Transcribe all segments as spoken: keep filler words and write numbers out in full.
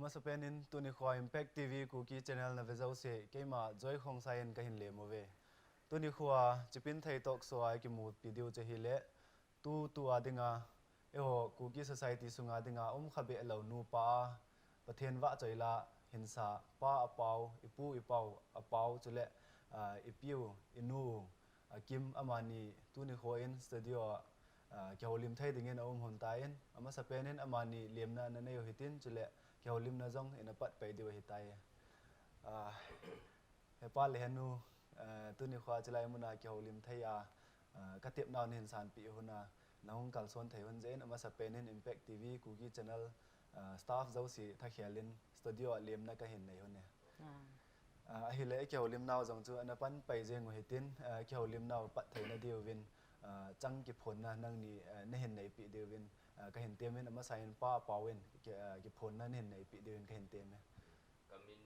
Masapen in tuni khoa Impact T V Kuki Channel na vejousa keima Joy Khongsai in kahin lem uve. Tuni khoa Chipinthei Talk Show a kimupi diu chu ahile, tutua dinga, eiho Kuki Society sunga dinga umkha behlou nupa a Pathen vahchoila hinsa pa apao, ipu ipao apao chule, ah, ipiu, inu, ah, Kim amani tuni khoa in studio a, ah, kihoulim thei dingin aum hon tan, amasapen in amani lemna nanei u hitin chule kihoulimna jong ina patpai diu ahitai. Ah, Hepa le henu, ah, tuni khoa chulai muna kihoulim thei a, ah, katepnau nahin sanpeh hon a, nahung kalson thei hon jeh in amasapen in Impact T V Kuki Channel, ah, staff jouse thakhel in studio a lemna kahin nei hon e. Ah, ahile kihoulimnau jong chu ana panpai jeng u hitin, ah, kihoulimnau pat theina diuvin, ah, chang kiphonna nangni, ah, nahin neipeh diuvin, ah, kahin temin amasa in pa apao in ki, ah, kiphonna nahin neipeh diuvin kahin teme. Kamin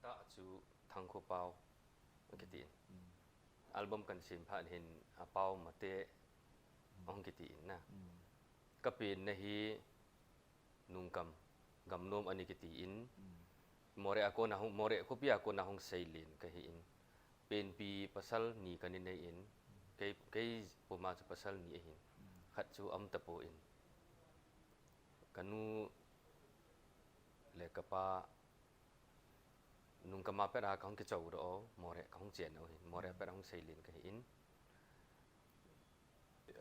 tah chu Thangkhopao akitin. Album kan sem phat hin Apao Mate ahung kitin na. Kapenna hi Nungkam, Gamnom ani kitin. Moreh a kona hung, Moreh khopi a kona hung seilen kahin. Penpi pasal ni kana nei in. Kei, kei puma chu pasal ni ahin. Khat chu aum tapon. Kanu le kapa Nungkam a pet a kahung kichoudoh u, Moreh kahung chen u ahin. Moreh a pet a hung seilen kahin.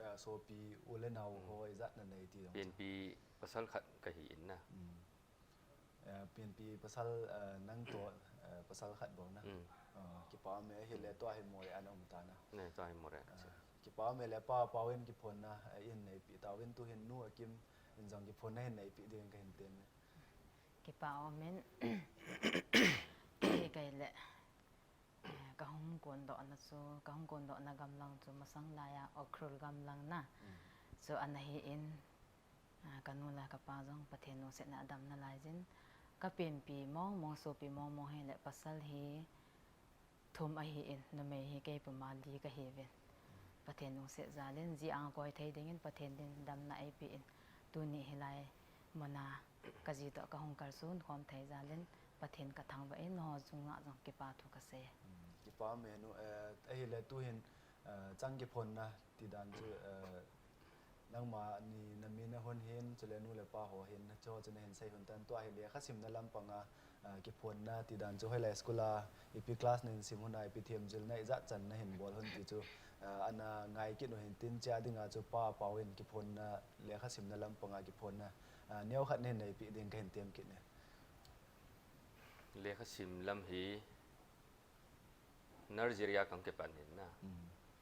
Ah, sopi u le nao ho ijat nanei ti jong chu. Penpi pasal khat kahin na. Ah, penpi pasal, ah, nang toh, ah, pasal khat bou na. Ah, kipa um e, ahile tua hi Moreh a na um ta na. Ne, tua hi Moreh a. Ah, kipa um e, le pa apao in kiphonna, ah, in neipeh tauvin tuhin nu Akim in jong kiphonna hin neipeh dingin kahin teme. Kipa um in, kei le, eh, kahung kondohna chu, kahung kondohna gamlang chu masang laiya Ukhrul gamlang na. Chu ana hin, ah, kanu le kapa jong Pathen lungsetna a adamna laijin, kapenpi mong mong, sopi mong mong hile pasal hi thum ahin, numei hi kei puma li kahiuvin. Pathen lungset jalin, ji ang koi thei dingin Pathen in damna eipen. Tuni hilai muna kaji toh kahung kalson khom thei jalin, Pathen kathangvah in, nangho chunga jong kipa thu kasei. Kipa um e nu, eh, ahile tuhin, eh, chang kiphonna tidan chu, eh, nangmani namin ahon hin, chule nu le pa ho hin, chuho chu nahin sei hon tan, tua hi lekha simna lampanga, ah, kiphonna tidan chu hoilai school a, ipi class nahin sim hon a, ipi themjilna ijat chan nahin bol hon ti chu, ah, ana ngai kit u hintin, chea dinga chu pa apao in kiphonna, lekha simna lampanga kiphonna, ah, neokhat nahin neipeh ding kahin tem kit e. Lekha sim lam hi Nursery a kahung kipan in na.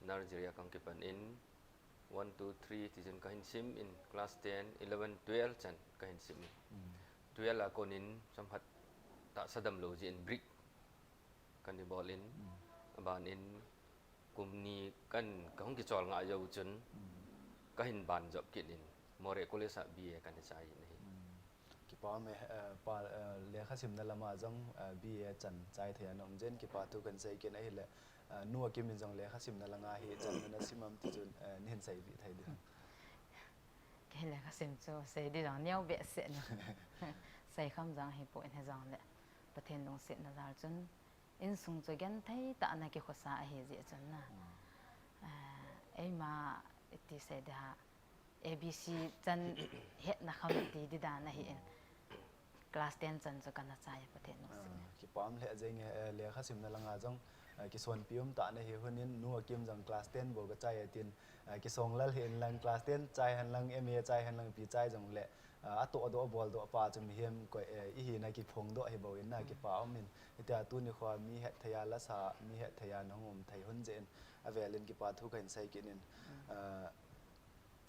Nursery a kahung kipan in, one, two, three tichun kahin sim in, class ten, eleven, twelve chan kahin sim in. Twelve a konin chomkhat tahsa damlou jeh in break kana bol in, aban in kum ni kan kahung kichol ngah jou chun kahin ban jop kit in, Moreh College a B A kana chai in ahi. Kipa um e, eh, pa, eh, lekha simna lama jong, eh, B A chan chai thei a na um jeh in kipa thu kahin sei kit in ahile, eh, nu Akim in jong lekha simna langa hi chan na sim am ti chu, eh, nahin seipeh thei diu. Kei lekha sim chu sei di jong neo behseh na. Seikham jong hipon hijongle, Pathen lungsetna jal chun, insung chu genthei tah a kikhosa ahi jeh chun na. Ah, eima iti sei ding ham, A B C chan hetna kham ti di dan ahin. Class ten chan chu kana chai, Pathen lungset. Ah, kipa um lheh jeng e, eh, lekha simna langa jong, eh, kisonpi um tah nahi hon in, nu Akim jong class ten bou kachai e tin, eh, kisong lal hih in lang, class ten chai hen lang, M A chai hen lang, ipi chai jongle, ah, atohdoh aboldoh pa chu mihem koi, eh, ihina kiphongdoh hi bou in na, kipa um in. Hitia tuni khoa mi hetthei a lasa, mi hetthei a nahung um thei hon jeh in, avel in kipa thu kahin sei kit in. Ah,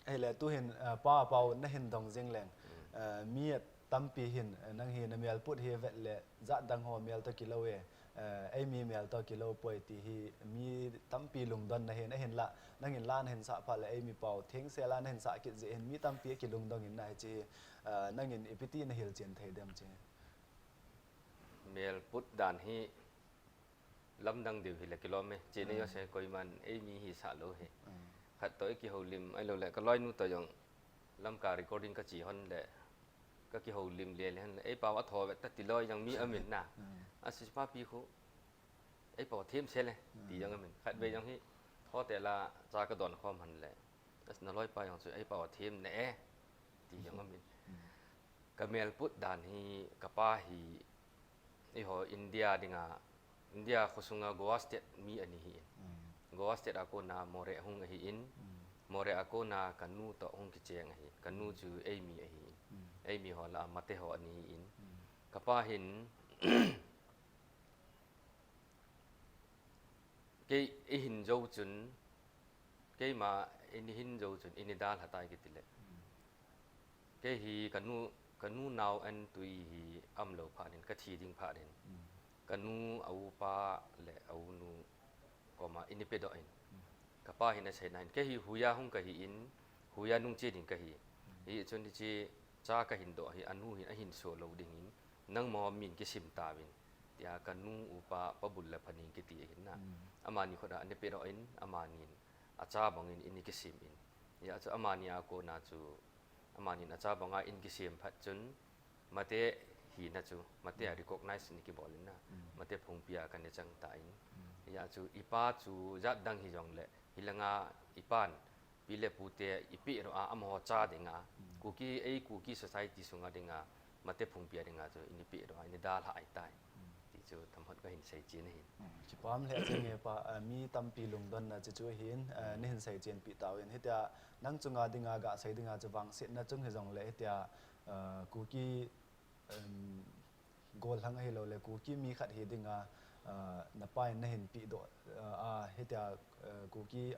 ahile tuhin, ah, pa apao nahin dong jing leng. Ah, mi tampi hin, ah, nang hi na melput hi vet le jat dang ho mel toh kilou e, eh, eimi mel toh kilou poi ti hi mi tampi lungdon nahin, ahinla, nangin la nahin sah phat le eimi pao thengsel a nahin sah kit jeh hin mi tampi akilungdong in na hiche hi, eh, nangin ipi ti nahil chen thei dem hiche hi. Melput dan hi lamdang diu hile kilom e, chena jouse koiman eimi hisah lou hi. Khat toh ikihoulim, ahiloule kaloinu toh jong Lamka recording kache hon le, Ka kihoulim le le hen, ei pao a tho ve ta ti loi jong mi amin na. Hmm. A si pa pi khu, ei pao them se le, ti jong amin. Khat ve jong hi, hotel a cha ka don khom han le. As na loi pa jong chu, ei pao them ne e, ti jong amin. Hmm. Ka mel put dan hi, ka pa hi, eiho India dinga, India khosunga Goa State mi ani hi in. Hmm. Goa State a kona Moreh hung ahi in. Hmm. Moreh a kona ka nu toh hung kicheng ahi. Ka nu chu eimi ahi in. Hmm. Eimi ho lah a Mate ho ani hi in. Hmm. Ka pa hin, kei i hin jou chun, keima i ni hin jou chun, i ni dalha tai kiti le. Hmm. Kei hi ka nu, ka nu nao an tui hi am lo phat in, ka thi ding phat in. Hmm. Ka nu a upa le a unu koma i ni pe doh in. Hmm. Ka pa hin a sei na hin, kei hi huya hung ka hi in, huya nung che ding ka hi. Hmm. Hi chun hiche cha ka hin doh hi, a nu hin a hin so lo ding in, nang mo min kisim ta vin. Tia ka nu upa pa bul le phaning kiti ahin na. Hmm. Amani khut a ni pe doh in, amani in a cha bang in i ni kisim in. Hia chu amani a kona chu, amani in a cha banga i ni kisim phat chun, Mate hi na chu, Mate a recognize ni kibol in na. Mm. Mate phungpi a ka ni chang ta in. Mm. Hia chu i pa chu jat dang hi jong le, hi langa i pan, pi le pu te i pi ro a, amaho cha dinga. Mm. Kuki, ei Kuki society sunga dinga, Mate phungpi a dinga chu, i ni pi ro a, i ni dalha ai tai. Mm. Ti chu tam hot ka hin sei chin ahin. Hmm, kipah le cheng e pa, ah, mi tampi lungdon na chu chu hin, ah, ni hin sei chen pi tau in. Hitia, nang chunga dinga ga sei dinga chu vangsetna chung hi jong le hitia, ah, Kuki, um, gollhang ahi lo le Kuki mi khat hi dinga, ah, na pa in na hin pi doh, ah, ah, hitia, ah, Kuki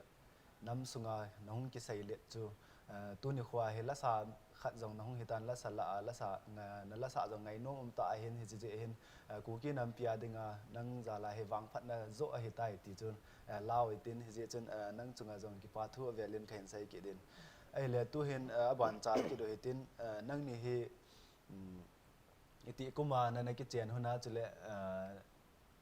nam sunga na hung kisei let chu, eh, tuni khoa hi lasa khat jong na hung hitan lasa la, a lasa, na, na lasa jong ngainom um ta ahin hijeh hin, eh, Kuki nampi a dinga nang jal a hi vangphatna jo ahi tai ti chun, eh, lau itin hijeh chun, eh, nang chunga jong kipa thu avel in ka hin sei kit in. Ahile tu hin, eh, aban chal kit u hitin, eh, nangni hi, um, iti kum a na, na kichen hun a chule, eh,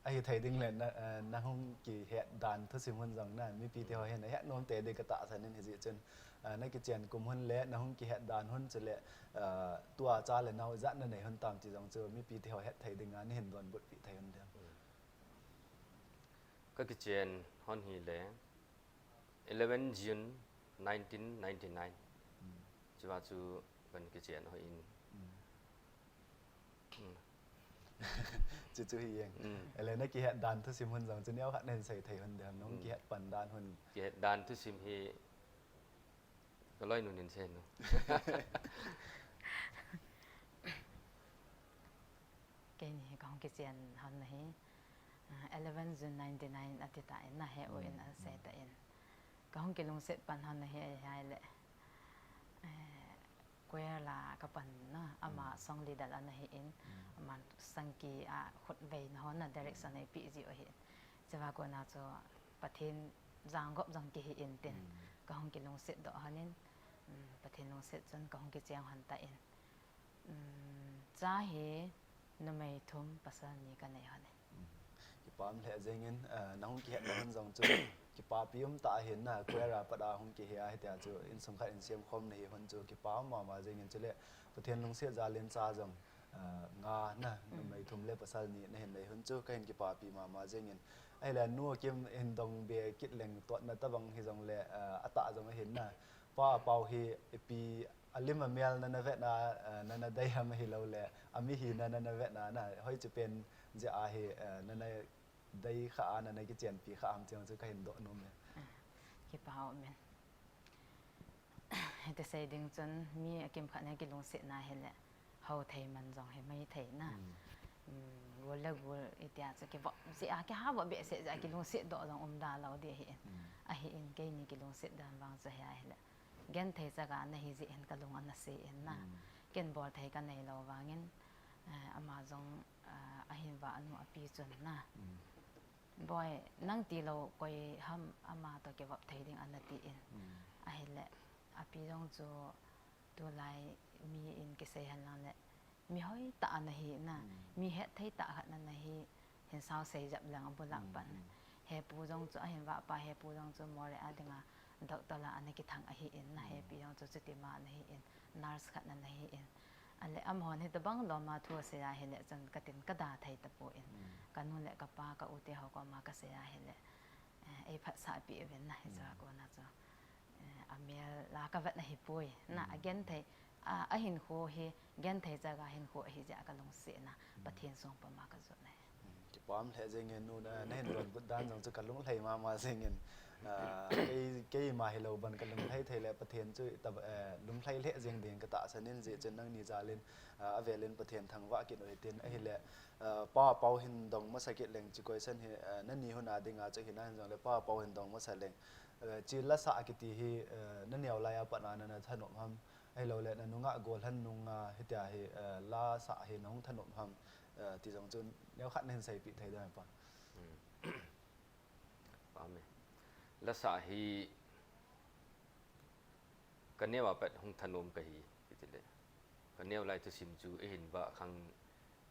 ahi thei ding le na, eh, na hung kihet dan thusim hun jong na, mipi te ho hin ahet nom te ding ka tahsan in hijeh chun, eh, na kichen kum hun le na hung kihet dan hun chule, eh, tua cha le nao ijat na nei hun tam ti jong chu mipi te ho het thei dinga na hin donbut pi thei hun ding. Ka kichen hun hi le, eleven June nineteen ninety-nine. Mm. Chua chu kan kichen hoi in. Mm. Mm. Chu chu hi jeng. Mm. Ele na kihet dan thusim hun jong chu neo khat na hin sei thei hun ding ham, na hung kihet pan dan hun. Kihet dan thusim hi ka loinu nin sei nu. Keini hi ka hung kichen hun na hi, ah, eleven June ninety-nine ati ta in na he u in a sei ta in. Ka hung kilungset pan hun na hi ahi le, eh, choir la ka pan na, ama song leader ana hi in, ama sangki a khut vei na hon na direction ei pi ji u ahi in. Chua kona chu Pathen jang gop jong kihi in tin, ka hung kilungset doh hun in, um, Pathen lungset chun ka hung kichen hun ta in. Um, cha hi numei thum pasal ni ka nei hun e. Mm. Kipah le jeng in, eh, na hung kihet na hun jong chu kipapi um ta ahin na, choir a pat a hung kihe a hitia chu insung khat in sem khom na hi hun chu kipa um mama jeng in chule Pathen lungset jal in cha jong, eh, nga na, numei thum le pasal ni na hin nei hun chu ka hin kipapi mama jeng in. Ahile nu Kim hin dong be kit leng totna tabang hi jong le, eh, atah jong ahin na. Pa Pau hi ipi alim amel na na vet na, eh, na na dei ham ahi lo le, ami hina na na vet na, na hoi chu pen jeh a hi, eh, na na dei kha a, na na kichenpi kha ham ti jong chu ka hin doh nom e. Ah, kipa um in. Hiti sei ding chun mi akimkhat na kilungset na hi le, hou thei man jong hi mai thei na. Mm. Um, gol le gol itia chu kivop jeh a, kiha vop behseh jeh a kilungset doh jong um da lo ding ahi in. Mm. Ahi in keini kilungset dan vang chu hi ahi le. Genthei chaga na hi jeh hin ka lung ana se in na. Mm. Ken bol thei ka nei lo vangin, eh, ama jong, eh, ahin va anu api chun na. Mm. Boi, nang ti lo koi ham ama toh kivop thei ding ana ti in. Mm. Ahile, api jong chu tulai mi in kisei hen lang le, mi hoi tah ana hi na, mm, mi het thei tah khat ana hi, hin sao sei jep leng abul a, mm, pan. Mm. Hepu jong chu ahin vah pa, hepu jong chu Moreh a dinga doctor la ana kithang ahi in na, mm, hepi jong chu chutima ana hi in, nurse khat ana hi in. Ale amahon hitabang lom a thu asei ahile chun katin kada thei tapon. Kanu le kapa ka u te ho koma kasei ahile, eh, eiphatsah peh uvin na hiche a kona chu. Eh, amel a kavet ahipoi. Na, agenthei, a, ahinkho hi, genthei chaga hinkho ahi jeh a kalungsetna, Pathen songpam a kajot ahi. Kipah lheh jengin nu na, nahin donbut dan jong chu kalunglhai mama jengin. Ah, kei, keima hilou ban kalunglhai thei le Pathen chu ta, eh, lunglhai lheh jeng ding katahsan in jeh chun nangni jalin, ah, avelin Pathen thangvah kit u hitin ahile, ah, Pa Pau hin dong masa kit leng chi question hi, ah, nani hon a dinga chu hina hin jongle Pa Pau hin dong masa leng. Eh, chi lasah kiti hi, eh, naneo lai a pat a nana thanop ham, ahilouleh nanungah gollhang nunga hitia hi, eh, lasah hi nahung thanop ham, eh, ti jong chu neokhat nahin seipeh thei dem pa. Pame. Lasah hi kaneo a pat hung thanom kahi, kitile. Kaneo lai thusim chu eihin vah khang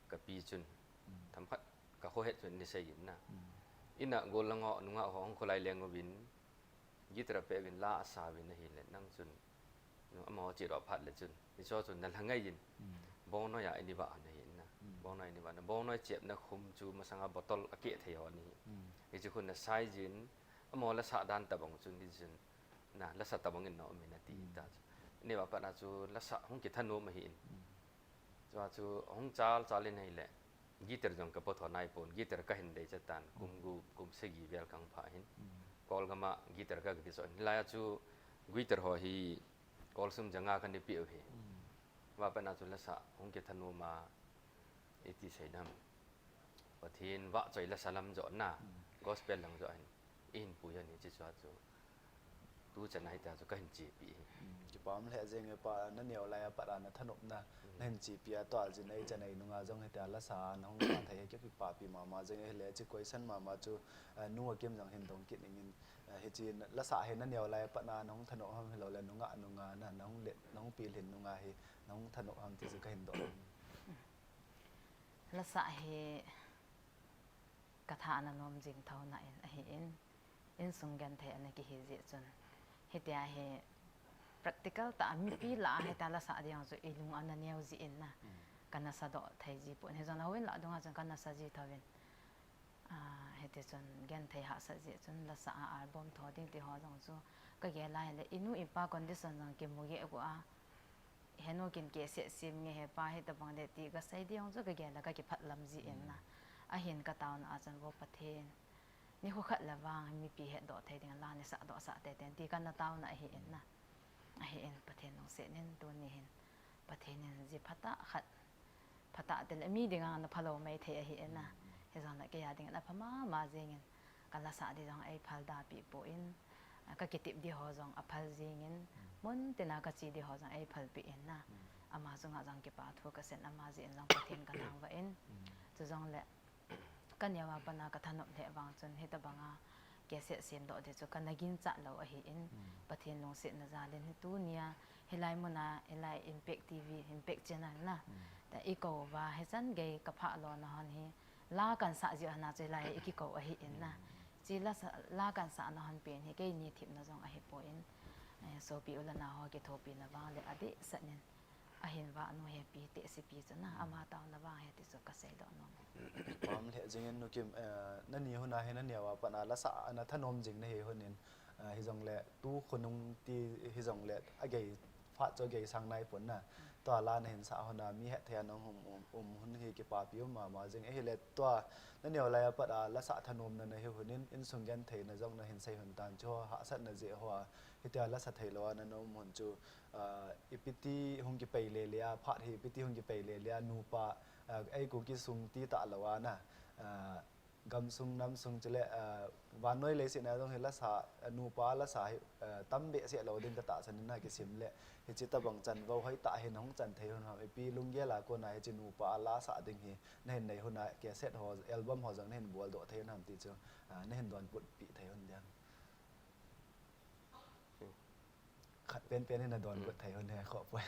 kapi chun. Themkhat kakhohet chun eini seiyin na. Ina gollhang ho, nungah ho hung kholai leng uvin, guitar apeuvin la asa uvin ahile nang chun, amaho chedoh phat le chun, hicheho chun nalha ngaiyin, bongnoi a eini vah hon ahi na. Bongnoi eini vah na, bongnoi chepna khum chu masanga bottle akeh thei ho ahi. Hiche khun nasai jin, amaho lasah dan tabang chun hichun, na, lasah tabang in na um in ati ta chu. Eini vah pat a chu lasah hung kithanom ahin. Chua chu hung chal chal in ahile, guitar jong kapo tho naipon, guitar kahin dei chatan, kum gup, kum sagi vel kahung pha hin. Kol gam a guitar ka, kakijot in. Hilai a chu guitar ho hi kol sum janga kanei peh u hi. Vah pat a chu lasah hung kithanom a, iti sei dem, Pathen vahchoi lasa lam joh na, gospel lang joh hin, eihin pui hon hiche chua chu, tuchan a hitia chu kahin chepi hi. Kipah lheh jenge pa, naneo lai a pat a nathanopna nahin chepi a, tua jin eichan einunga jong hitia lasa nahung vah thei hi kakipahpi mama jeng ahile, hiche question mama chu, eh, nu Akim jong hin dong kit ingin, eh, hiche lasah hi naneo lai a pat a nahung thanop ham, ahilouleh nungah nunga na, nahung let, nahung pilhin nunga hi nahung thanop ham ti chu kahin doh. Lasah hi katha ana nom jing thouna in ahin, insung genthei ana kihi jeh chun, hitia hi practical tah a mipi lah a hitia lasah ding chu ilung ana neo ji in na, kana sadoh thei ji pon, hijongle houin lah dunga chun kana sa ji thouvin. Ah, hitichun genthei hahsat jeh chun lasah a album tho ding ti ho jong chu kagel a ahile inu ipa condition jong kimu geh gu a, henu kin cassette sem nge hepa, hitabang le ti kasei ding jong chu kagel a kakiphat lam ji in na. Ahin kataona a chun, vo Pathen, nikho khat le vang mipi hetdoh thei ding la neisahdoh sah teitei in ti kana taona ahin na. Ahin Pathen lungset in tuni hin Pathen in ji phatah khat, phatah tile mi dinga ana phalou maithei ahi na. Hijongle keiya dingin apha mama jengin, kalasah ding jong eiphal dapeh poi, kakitep ding ho jong aphal jengin, mun tina kache ding ho jong eiphalpeh in na. Ama chunga jong kipa thu kasei in, ama jeh in jong Pathen kathangvah in. Chujongle kaneo a pat a kathanop lheh vang chun hitabanga cassette semdoh ding chu kana ginchat lou ahin, Pathen lungsetna jal in hi tunia hilai muna, hilai Impact T V, Impact Channel na, ta ikou uva, hichan gei kaphah lona hon hi, la kansah jeh hon a chu hilai ikikou ahin na. Hiche la sa-, la kansahna hon pen hi keini themna jong ahipon, eh, sopi u le nao ho kithopina vang le adehset in, ahin vah nu hepi tehsepi chu na, ama taona vang hi ti chu kaseidoh nom. Pam lheh jengin nu Kim, eh, nani hon a hi naneo a pat a lasah nathanom jing nahi hon in, eh, hijongle tu khonung ti hijongle agei phat chu agei sang naipon na. Tua la nahin sah hon a mi hetthei a nahung um, um, um hon hi kipapi um mama jeng ahile, tua naneo lai a pat a lasah thanomna nahi hon in, insung gentheina jong nahin sei hon tan, chu hahsatna jeh ho a hitia lasa theilou a nana um hon chu, ah, ipiti hung kipei lele a, phat hi ipiti hung kipei lele a, nupa, ah, ei Kuki sung ti talou a na, ah, gamsung namsung chule, ah, vannoi leiset a jong hi lasa, ah, nupa lasa hi, ah, tam behseh lou ding katahsan in na, kisim le hiche tabang chanvou hoitah hi nahung chan thei hon ham, ipi lunggel a kona hiche nupa a lasah ding hi nahin nei hon a, cassette ho, album ho jong nahin boldoh thei hon ham ti chu, ah, nahin donbutpi thei hon diam? Khat penpen in nadonbut thei hon he khoh poi.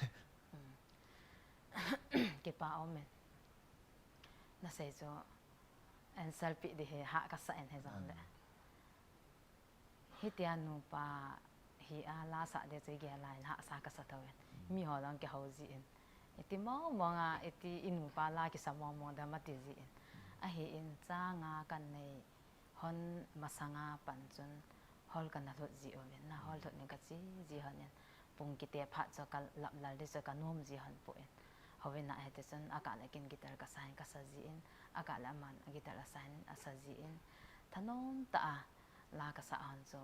Kipa um in. Nasei chu answer pi ding hi hah kasah in hijongle, hitia nupa hi a lasah ding chu igel a in hahsa kasa thouvin. Miho jong kihou ji in. Iti mong mong a, iti i nupa la kisa mong mong dam ati jin. Ahin, changa kanei hon masanga pan chun hol kana lhut ji uvin na, hol lhut nin kache ji hon in, pung kite phat chu kalap lal di chu kanom ji hon poi. Houin a hiti chun akah le ken guitar kasa in kasa jin, akah le aman guitar asa in asa jin. Thanom tah a la kasa hon chu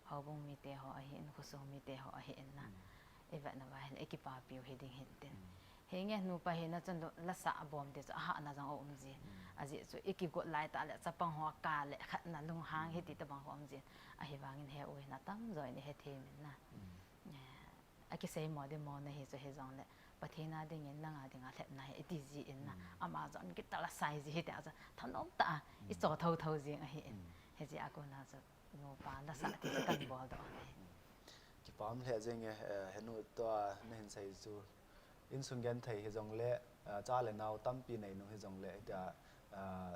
houbung mite ho ahin, khosung mite ho ahin na. I vet nauva ahile i kipapiu hiding hintin. Hinge nupa hina chun la, lasah bom ti chu ahahna jong aum jin. Ajeh chu i kigot lai tah le chapang ho kah le khatna lunghang hiti tobang ho um jin. Ahivangin he u hin atamjo in i hethei min na. Eh, akisei mo di mo na hi chu hijongle Pathen a dingin nanga dinga lhepna hi iti jin na. Ama jong guitar asa ji hiti a chu thanom tah a i cho thotho jing ahin. Hijeh a kona chu nupa lasah ti chu kan boldoh ahi. Kipah lheh jenge, eh, henu tua nahin sei chu. Insung genthei hijongle, eh, cha le nao tampi nei nung hijongle, hitia, eh,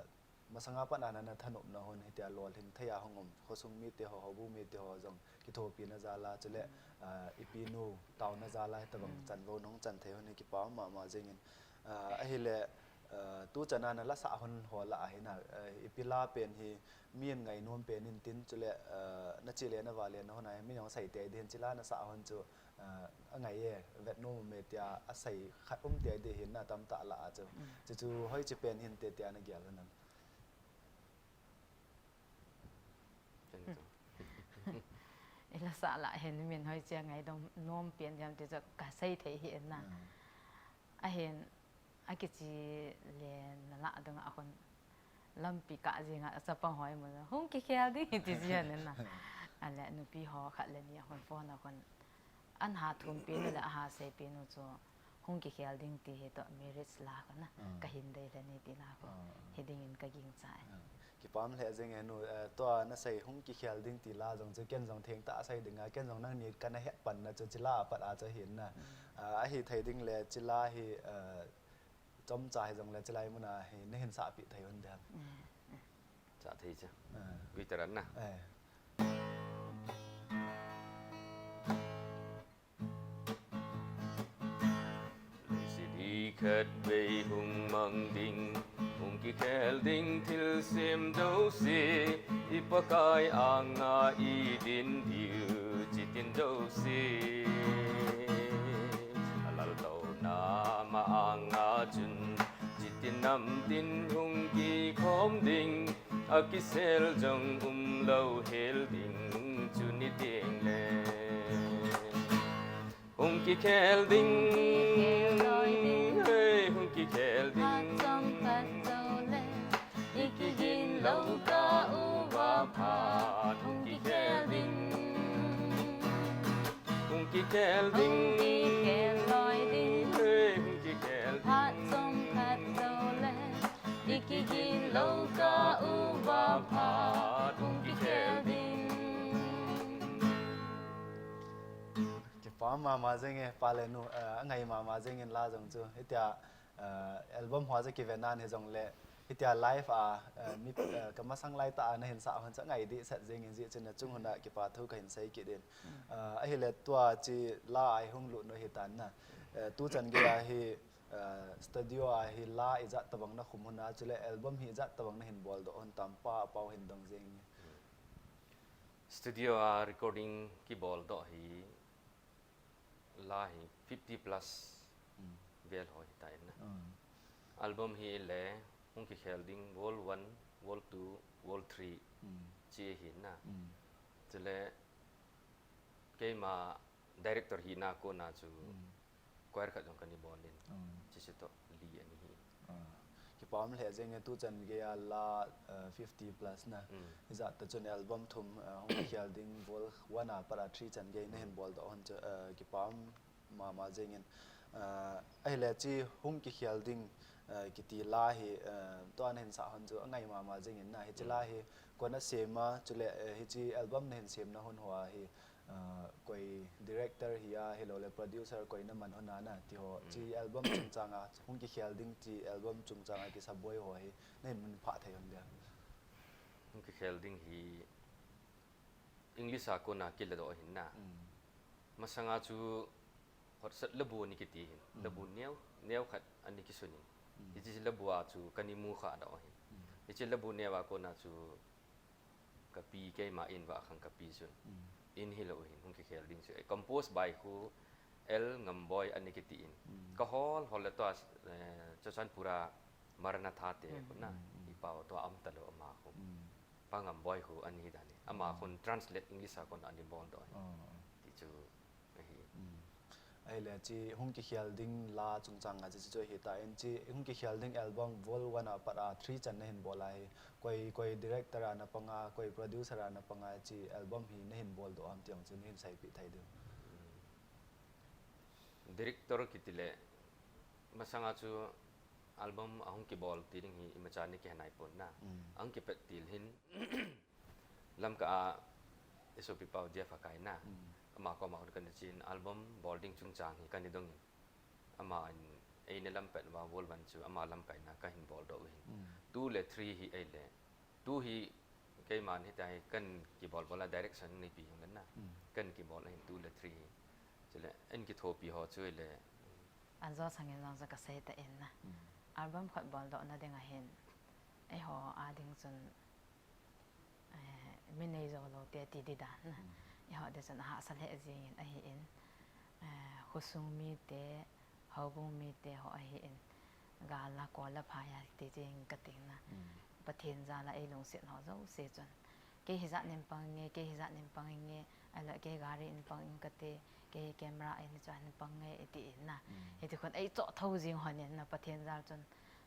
masanga pat a nana thanopna hon, hitia lolhing thei a hung um, khosung mite ho, houbung mite ho jong kithopina jal a, chule, eh, ipi nu taona jal a, hitobang chanvou nahung chan thei hon hi kipah mama jengin. Ah, ahile, ah, tuchan a nala sah hon ho lah a hin a, ah, ipi la pen hi min ngainom pen in tin chule, ah, nachih le navah le nahon a hi min jong sei tei ding hin chila nasah hon chu, ah, angai e, vet nom e tia asei khat um tei ding hin na tamtah lah a chu. Chuchu hoiche pen hinte tia nagel hon am? I lasah lah hin min hoiche a ngainom pen diam ti chu kasei thei hih in na. Ahin, akiche le nalah dunga hon lampi kah jenga chapang ho imu hung kikhel ding ti ji hon in na. Ale nupi ho khat le ni a hon phone a hon ana thumpi nu le aha seipi nu chu hung kikhel ding ti hi toh marriage la kona kahin dei le ni ti la ko hiding in kagingcha e. Kipah lheh jenge nu, eh, tua nasei hung kikhel ding ti la jong chu ken jong thengtah a sei dinga, ken jong nangni kana hetpan na chu chila a pat a chu hin na. Ah, ahithei ding le chila hi, eh, chomcha hijongle chilai mun a hi nahin sahpeh thei hon diam? Sah thei chu. Guitar an na. Leiset hi khatvei hung mang ding, hung kikhel ding thilsem jouse, i Pakai anga i din diu chitin jouse. A laltouna ma anga chun, chitin namtin hung kikhom ding, akisel jong umlou hel ding chu ni tengle. Hung kikhel ding, hei, hung kikhel ding. I kigin lou tah uva phat hung kikhel ding. Hung kikhel ding, hei, hung kikhel ding. I kigin lou tah uva phat hung kikhel ding. Kipah mama jenge, pa le nu, eh, angai mama jengin la jong chu. Hitia, eh, album ho chu kive nan hijongle, hitia live a, eh, mi, eh, kamasang lai tah a nahin sah hon chu angai dehset jengin jeh chun nachung hon a kipa thu kahin sei kit in. Eh, ahile tua chila a i hung lut nu hitan na. Eh, tuchan gei a hi, eh, studio a hi la ijat tobang nakhum hon a, chule album hi ijat tobang nahin boldoh hon tam, pa, pao hin dong jeng. Studio a recording kiboldoh hi la hi fifty plus vel ho hitan na. Album hi le hung kikhel ding Vol one, Vol two, Vol three chi ahin na. Chule keima director hina kona chu choir khat jong kana bol in. Chuche toh li ana hi. Kipah lheh jenge, tuchan gei a la, eh, fifty plus na. Hijat tah chun album thum, eh, hung kikhel ding Vol one a pat a three chan gei nahin boldoh hon chu, eh, kipah mama jengin. Eh, ahile chi hung kikhel ding, eh, kiti la hi, eh, tua nahin sah hon chu angai mama jengin na, hiche la hi koin asem a, chule, eh, hiche album nahin semna hon hoa hi, ah, koi director hi a, hiloule producer koi naman hon a na, ti ho, chi album chungchang a, hung kikhel ding chi album chungchang a kisaboi ho hi nahin mun phah thei hon dia? Hung kikhel ding hi English a kona kiladoh ahin na. Masanga chu Khatsat labu ni kiti hin. Mm. Labu neo, neo khat ani kisun in. Mm. Hiche labu a chu kani mu kha da hin. Mm. Hiche labu neo a kona chu kapi keima in va khang kapi chun. Mm. In hilou hin hung kikhel ding chu. Eh, compose by khu L Ngamboi ani kiti in. Mm. Ka hol hol le tua, eh, Churachandpur a Maranatha te Mm, khu na. Mm, mm. I pau tua um talou ama khu. Mm. Pa Ngamboi khu ani dan in. Ama Mm. khun translate English a kona ani bol doh hin. Oh, oh. Ti chu Ahi. Mm. Ahile hiche hung kikhel ding la chungchang a hiche chu ahi tan, hiche hung kikhel ding album Vol One a pat a three chan nahin bol a hi. Koi, koi director a napang a, koi producer a napang a hiche album hi nahin bol doh ham ti jong chu nahin seipeh thei diu. Mm. Director kiti le, masang a chu album ahung kibol ti ding hi imacha ni kihe nai pon na. Mm. Ahung kipat til hin, Lamka a i sopi pau Jeff Hakai na. Mm. Ama koma hung kana chen album bol ding chungchang hi kana dong in. Ama in eina lam pat uva Vol One chu ama lamkai na kahin bol doh u hin. Mm. Two le three hi ahile. Two hi keiman hitia hi kana kibol bol a direction neipi jong le na. Mm. Kana kibol ahin two le three hi. Chule, eikithopi ho chu ahile. Anjo sangin jong chu kasei tan na. Mm. Album khat bol doh na ding ahin. Eiho a ding chun, eh, mi nei jou lou te ti di dan na. Mm. Eiho ding chun ahahsa lheh jing in ahin. Eh, khosung mite, houbung mite ho ahin. Gal a kol a phai a ti jing kati na. Mm. Pathen jal a eilungset ho jouse chun. Kei hijat nin pang inge, kei hijat nin pang inge, ahilou le kei gari in pang ing kate, kei camera in chu hin pang inge, iti in na. Mm. Hiti khun eichoh thou jing hon in na, Pathen jal chun,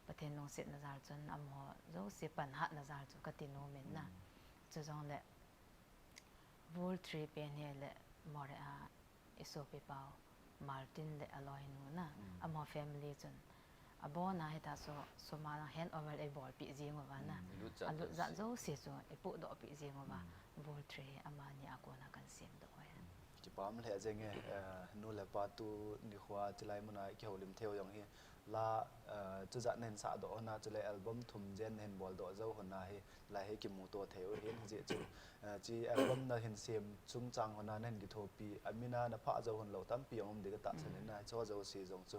Pathen lungsetna jal chun, amaho jouse panhatna jal chu kati nom in na. Mm. Chujongle, Vol Three pen hi le, Moreh a, i sopi pau Martin le aloinu na, Mm. amaho family chun. Abon a hita chu, sum a handover eibolpeh jing uva na. Mm. Alut jat jouse chu eipohdohpeh jing uva. Mm. Vol Three amani a kona kana semdoh u ahi. Mm. Kipah lheh jeng e, eh, nu le pa tuni nikho a chulai mun a kihoulim thei u jong hi. La, eh, chujat nahin sahdoh hon a, chule album thum jen nahin boldoh jou hon a hi, lai hi kimuto thei u ahin, hijeh chun, eh, hiche album nahin sem chungchang hon a nahin kithopi, amin a naphah jou hon lou tampi jong um ding katahsan in na, Mm. hicheho jouse jong chu,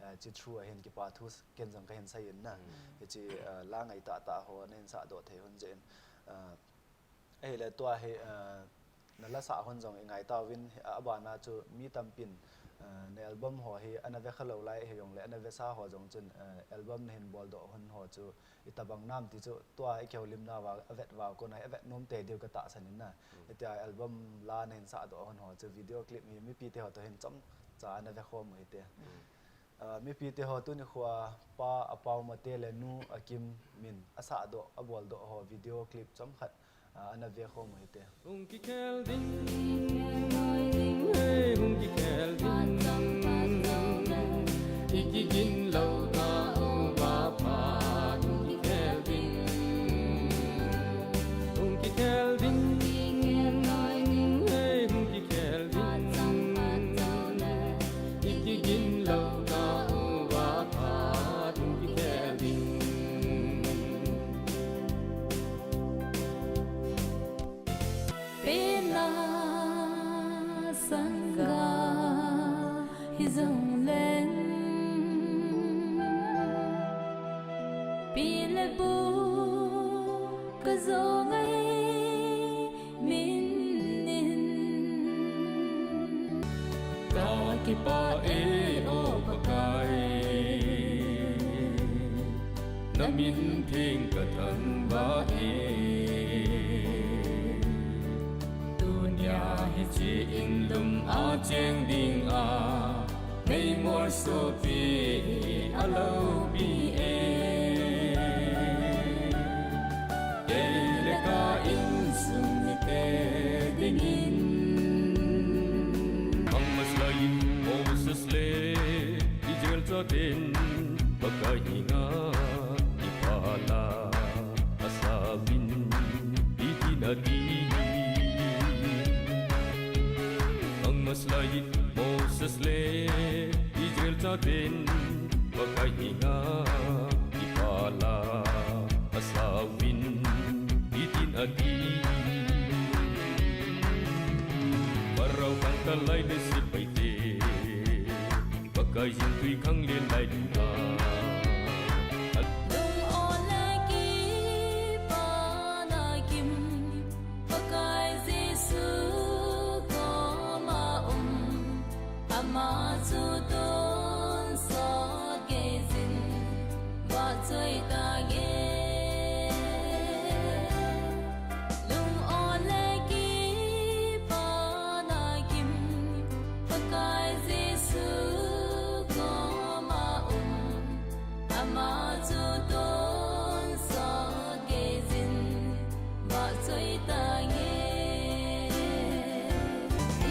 eh, hiche through a hin kipa thu ken jong kahin sei in na. Mm. Hiche, eh, la ngai tahtah ho nahin sahdoh thei hon jeh in, eh, Ahile tua hi, eh, nala sah hon jong ingai tauvin, abana chu mi tampin, eh, na album ho hi ana vekha lou lai hijongle ana vesa ho jong chun, eh, album nahin boldoh hon ho chu itobang nam ti chu tua ikihoulimna uva avet uva kona hi avet nom tei diu katahsan in na. Mm. Hitia album la nahin sahdoh hon ho chu video clip hi mipite ho toh hin chomcha ana vekhom u hite. Mm. Ah, mipite ho tuni nikho a pa Apaoma te le nu Akim min asahdoh, aboldoh ho video clip chomkhat, ah, ana vekhom u hite. Hung kikhel ding, hey, hung kikhel ding. I kigin lou tauva phat hung kikhel ding. Hung kikhel ding, hey, hung kikhel ding. I kigin lou tauva phat hung kikhel ding. Pena sanga hijong leng, pi le pu kajong ngai min in. Kakipah e o Pakai, namin theng kathangvah e. Tunia hiche inlum a cheng dinga, nei molsopi aloupi e. Kei le ka insung mite dingin. Bangma selain Moses le Israel chaten Pakai henga kipah la asauvin hitin ati. Bangma selain Moses le Israel chaten Pakai henga kipah la asauvin hitin ati. Pharaoh kangtalai le sepaite Ka jin tui khang len lai ding a. Lung-ol le kipana kim, Pakai Jesu koma um, ama chu tonsot gei jin, vahchoi tange. Lung-ol le kipana kim, Pakai Jesu koma um, ama chu tonsot gei jin, vahchoi tange.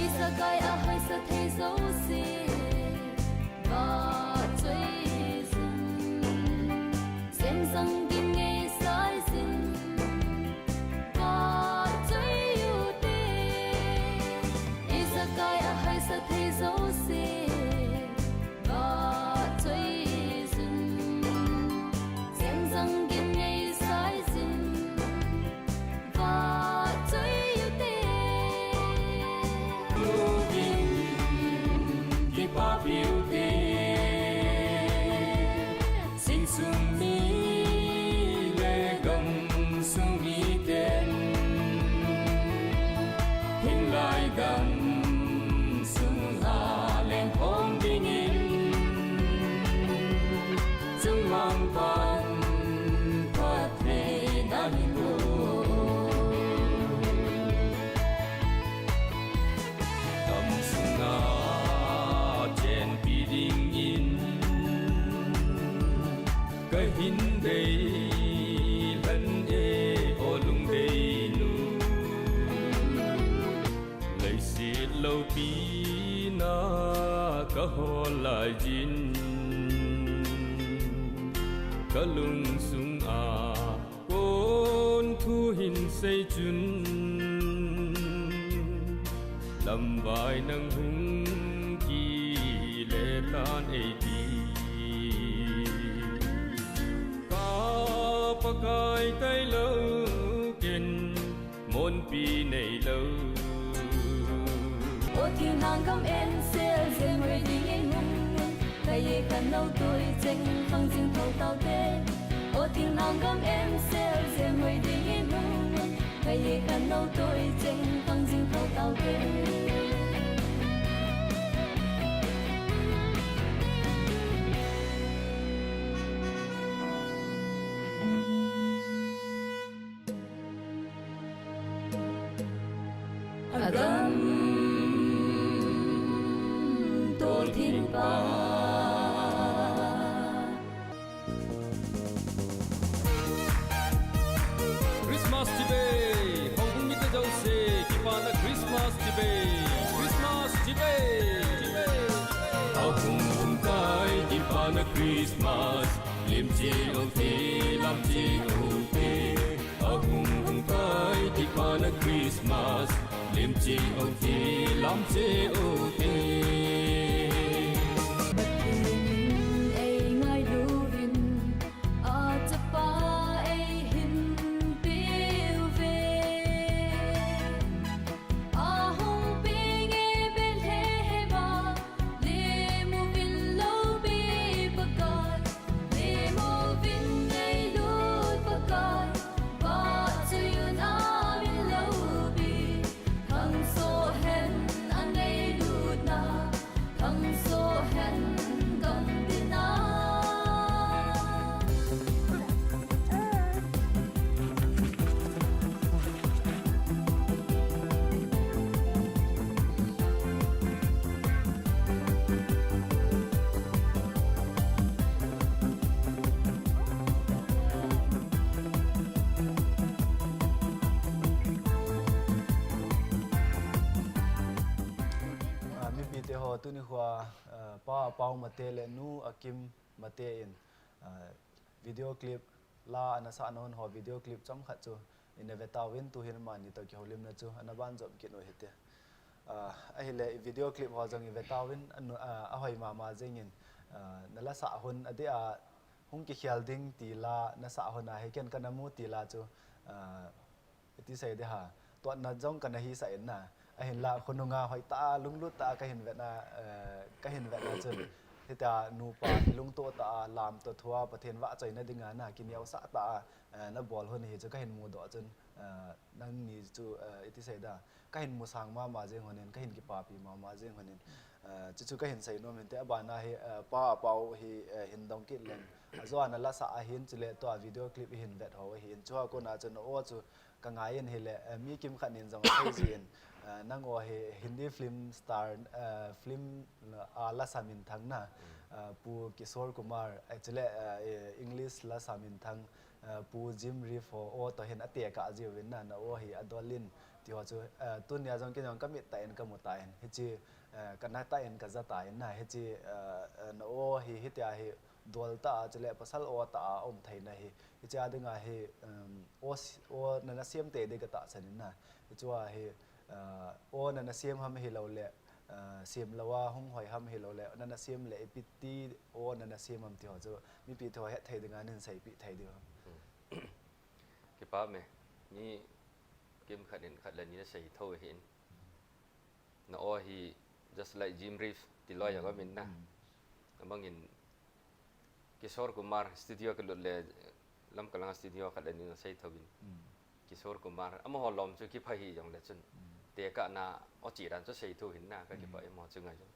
Ijakai a haisa thei jouse, vahchoi jin. Semjang gin ngeisai jin, vahchoi ute. Ijakai a haisa thei jouse, vahchoi jin. Semjang gin ngeisai jin, vahchoi ute. Lungin kipapi ute. Sing sung mi le gam sung miten, hinglai gam sunga lengkhom dingin, chungmang pan phatthei nahin u. Gam sunga chenpi dingin kahin deilhen e, o lungdeinu. Leiset loupina kahol laijin, kalung sunga kon thu hin sei chun, lamvai nang hung kile tan eiti. Ka Pakai tailou ken monpi neilou. O thilnang gam ensel jeng hoi dingin hung un, kaye kanou toi cheng khang jing thou taute. O thilnang gam ensel jeng hoi dingin hung un, kaye kanou toi cheng khang jing thou taute. Adam to thil pa. Christmas chibai, houbung mite jouse, kipana Christmas chibai, Christmas chibai. Ahung hung tai kipana Christmas, lim cheh ute, lam cheh ute. Ahung hung tai kipana Christmas, lim cheh ute, lam cheh ute. Pathen in ei ngailu vin, a chapa ei hin peuve. Ahung peng e Bethlehem a, lemu vin loupi Pakai, lemu vin ngailut Pakai, vahchoi un amin loupi, thangsoh hen angailutna, thangsoh hen gam tina. Ah, mipite ho, tuni khoa, ah, Pa Paomate le Nu Akimate in, ah, video clip, la ana sah nau ho video clip chomkhat chu ina ve tauvin, tuhin amani toh kihoulimna chu ana banjop kit u hite. Ah, ahile i video clip ho jong i ve tauvin, anu-, ah, ahoi mama jengin, ah, na la sah hun adeh a hung kikhel ding ti la na sah hun a hi ken kana mu ti la chu, ah, iti sei ding ham, totna jong kana hisah in na. Ahinla khonunga hoitah a, lunglut tah a kahin vetna, eh, kahin vetna chun, Hitia nupa kilungto tah a, lam toh thua Pathen vahchoina dinga na kineosah tah a, eh, nabol hon hi chu kahin mudoh chun, eh, nangni chu, eh, iti sei da, kahin musang mama jeng honin, kahin kipapi mama jeng honin, eh, chuchu kahin seinom inte. Abana hi, eh, Pa Apao hi, eh, hin dong kit leng, ajo a nala sah ahin, chule tua video clip ihin vet ho ahin, chua kona chun o chu ka ngaiyin hile, eh, mi kimkhat nin jong asei jin, eh, nang o hi Hindi film star, eh, film, eh, a lasa minthang na, eh, Pu Kishore Kumar, eh, chule, eh, English lasa minthang, eh, Pu Jim Reeves ho o toh hin atekah jiuvin na, na o hi adolin, ti ho chu, eh, tunia jong kei jong kamit tah in kamu tan, hiche, eh, kana tah in kaja tan na, hiche, eh, eh, na o hi hitia hi dol tah a, chule pasal o tah a um theina hi, hichea dinga hi, um, o, o nana sem tei ding katahsan in na, hichua hi, eh, o nana sem ham hilou le, eh, sem lou a hung hoi ham hilou le, nana sem le ipi ti o nana sem ham ti ho chu, mipi te ho het thei dinga nin seipeh thei diu ham? Kipa me, mi kimkhat in khat le ni nasei tho ahin. Na o hi just like Jim Reeves, ti loi a min na. Amangin Kishore Kumar studio kalut le, Lamka langa studio khat le ni nasei tho in. Kishore Kumar, amaho lom chu kipha hijongle chun, tekahna o chi dan chu sei tho hin na, kakipah e mo chu ngai jong.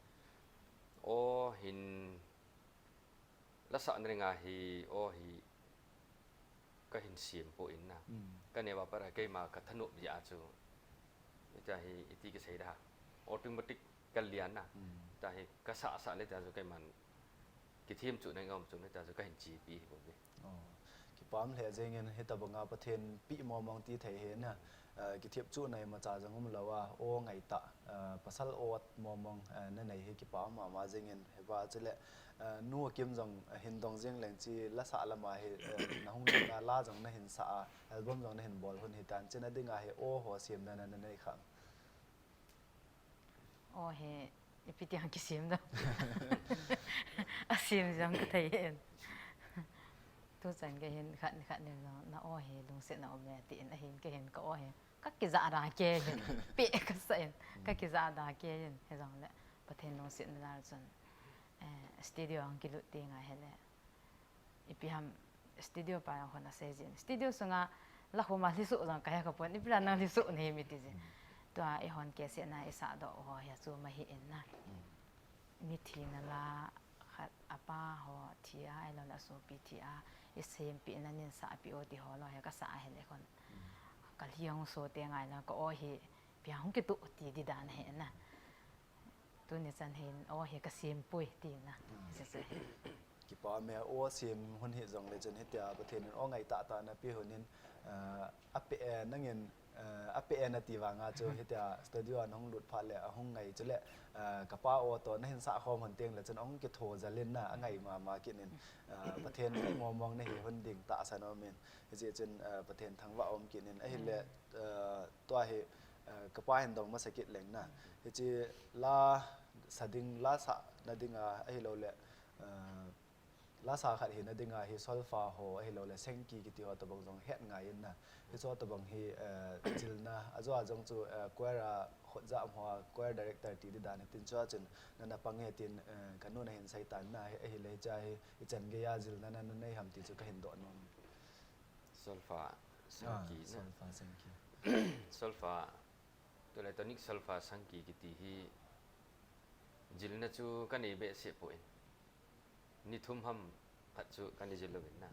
O hin lasahna dinga hi, o hi kahin sem poi na. Kaneo a pat a keima kathanop jeh a chu, ita hi iti kisei da, automatic kalian na. Ita hi kasah sah le tia chu keiman kithem chu nai ngam chu na tia chu kahin chepi hi bou ve. Kipah lheh jengin, hitabanga Pathen peh mong mong ti thei hi na, eh, kithep chu nai macha jong umlou a, o ngaitah, eh, pasal o mong mong, eh, nanei hi kipah mama jengin, hiva chule, eh, nu Kim jong, eh, hin dong jeng leng chi lasah lama hi, eh, nahung na la jong nahin sah a, album jong nahin bol hon hitan, chuna dinga hi o ho semna nanei kham? O hi ipi tiang kisem dam? Asem jong kathei in. Tuchan kahin khat ni khat ni jong na o hi lungsetna um e tin ahin kahin ka o hi kakijah da kei in. Peh kasah in. Kakijah da kei in. Hijongle Pathen lungsetna jal chun, eh, studio a hung kilut tenga hile, ipi ham studio pa jong hon asei jin. Studio sunga la khuma lhisoh jong kahe khapon, ipi la nang lhisoh nahi mi ti jin. Tua ihon cassette na isahdoh ho hi chu ma hi in na. Ni thina la khat apa ho thi a, ahilou le asopi thi a, isempeh na nin sahpeh o ti ho lou hi kasah ahile khon. Kalhi hung so tenga la ka o hi ipi ham hung kitoh ti di dan ahi na. Tuni chan hin o hi kasem poi tina. Kipah me, o sem hon hijongle chun hitia Pathen in o ngaitah tah napeh hon in, eh, apeh, eh, nangin, eh, apeh e nati vanga chu hitia studio a nahung lut phat le ahung ngai chule, eh, kapa o toh nahin sah khom hon tengle chun ahung kitho jal in na, angai mama kit in, eh, Pathen peh mong mong nahi hon ding tahsan um in, hijeh chun, eh, Pathen thangvah um kit in ahile, eh, tua hi, eh, kapa hin dong masa kit leng na. Hiche la sa ding, la sahna dinga ahilou le, eh, la sa khat hina dinga hi solfa ho ahilou le sengki kiti ho tobang jong het ngai in na. Hiche tobang hi, eh, jilna, ajo a jong chu, eh, choir a khutjam ho a choir director ti di dan hitin chua chun nana pang e tin, eh, kanu nahin sei tan na, ahile hiche hi ichan gei a jilna nana nei ham ti chu kahin doh nom. Solfa sengki na. Solfa sengki. Solfa, tole tonic solfa sengki kiti hi jilna chu kanei behseh poi. Ni thum ham khat chu kana jil uvin na.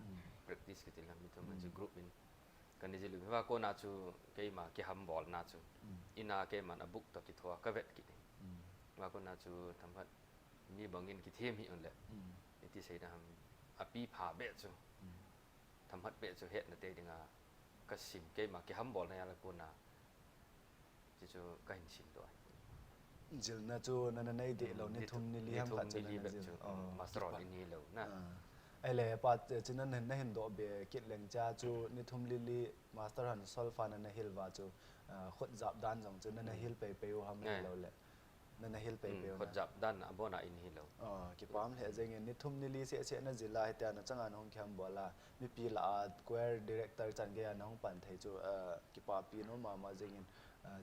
Practice kiti lam ni thum ham chu group in kana jil uvin. Hiva kona chu keima kihambol na chu. Ina keiman a book toh kithoa kavet kit in. Hiva kona chu themkhat mi bangin kithem hih un le. Iti seina ham api pha beh chu. Themkhat beh chu hetna te dinga kasim keima kihambolna jal a kona. Chuchu kahin simdoh. Jilna chu nana nei deh lou, ni thum ni li ham khat chu nana jil. Master hon in hilou na. Ahile pa chu nana, nahin doh be kit leng cha chu ni thum li li master hon solfa nana hil uva chu, ah, khutjap dan jong chu nana hil pei pei u ham hilou le. Nana hil pei pei u na. Khutjap dan abona in hilou. Ah, kipah lheh jengin ni thum ni li seh seh najil a hitia nachanga nahung kihambol a. Mipi lah a choir director chan gei a nahung pan thei chu, ah, kipapi nom mama jengin.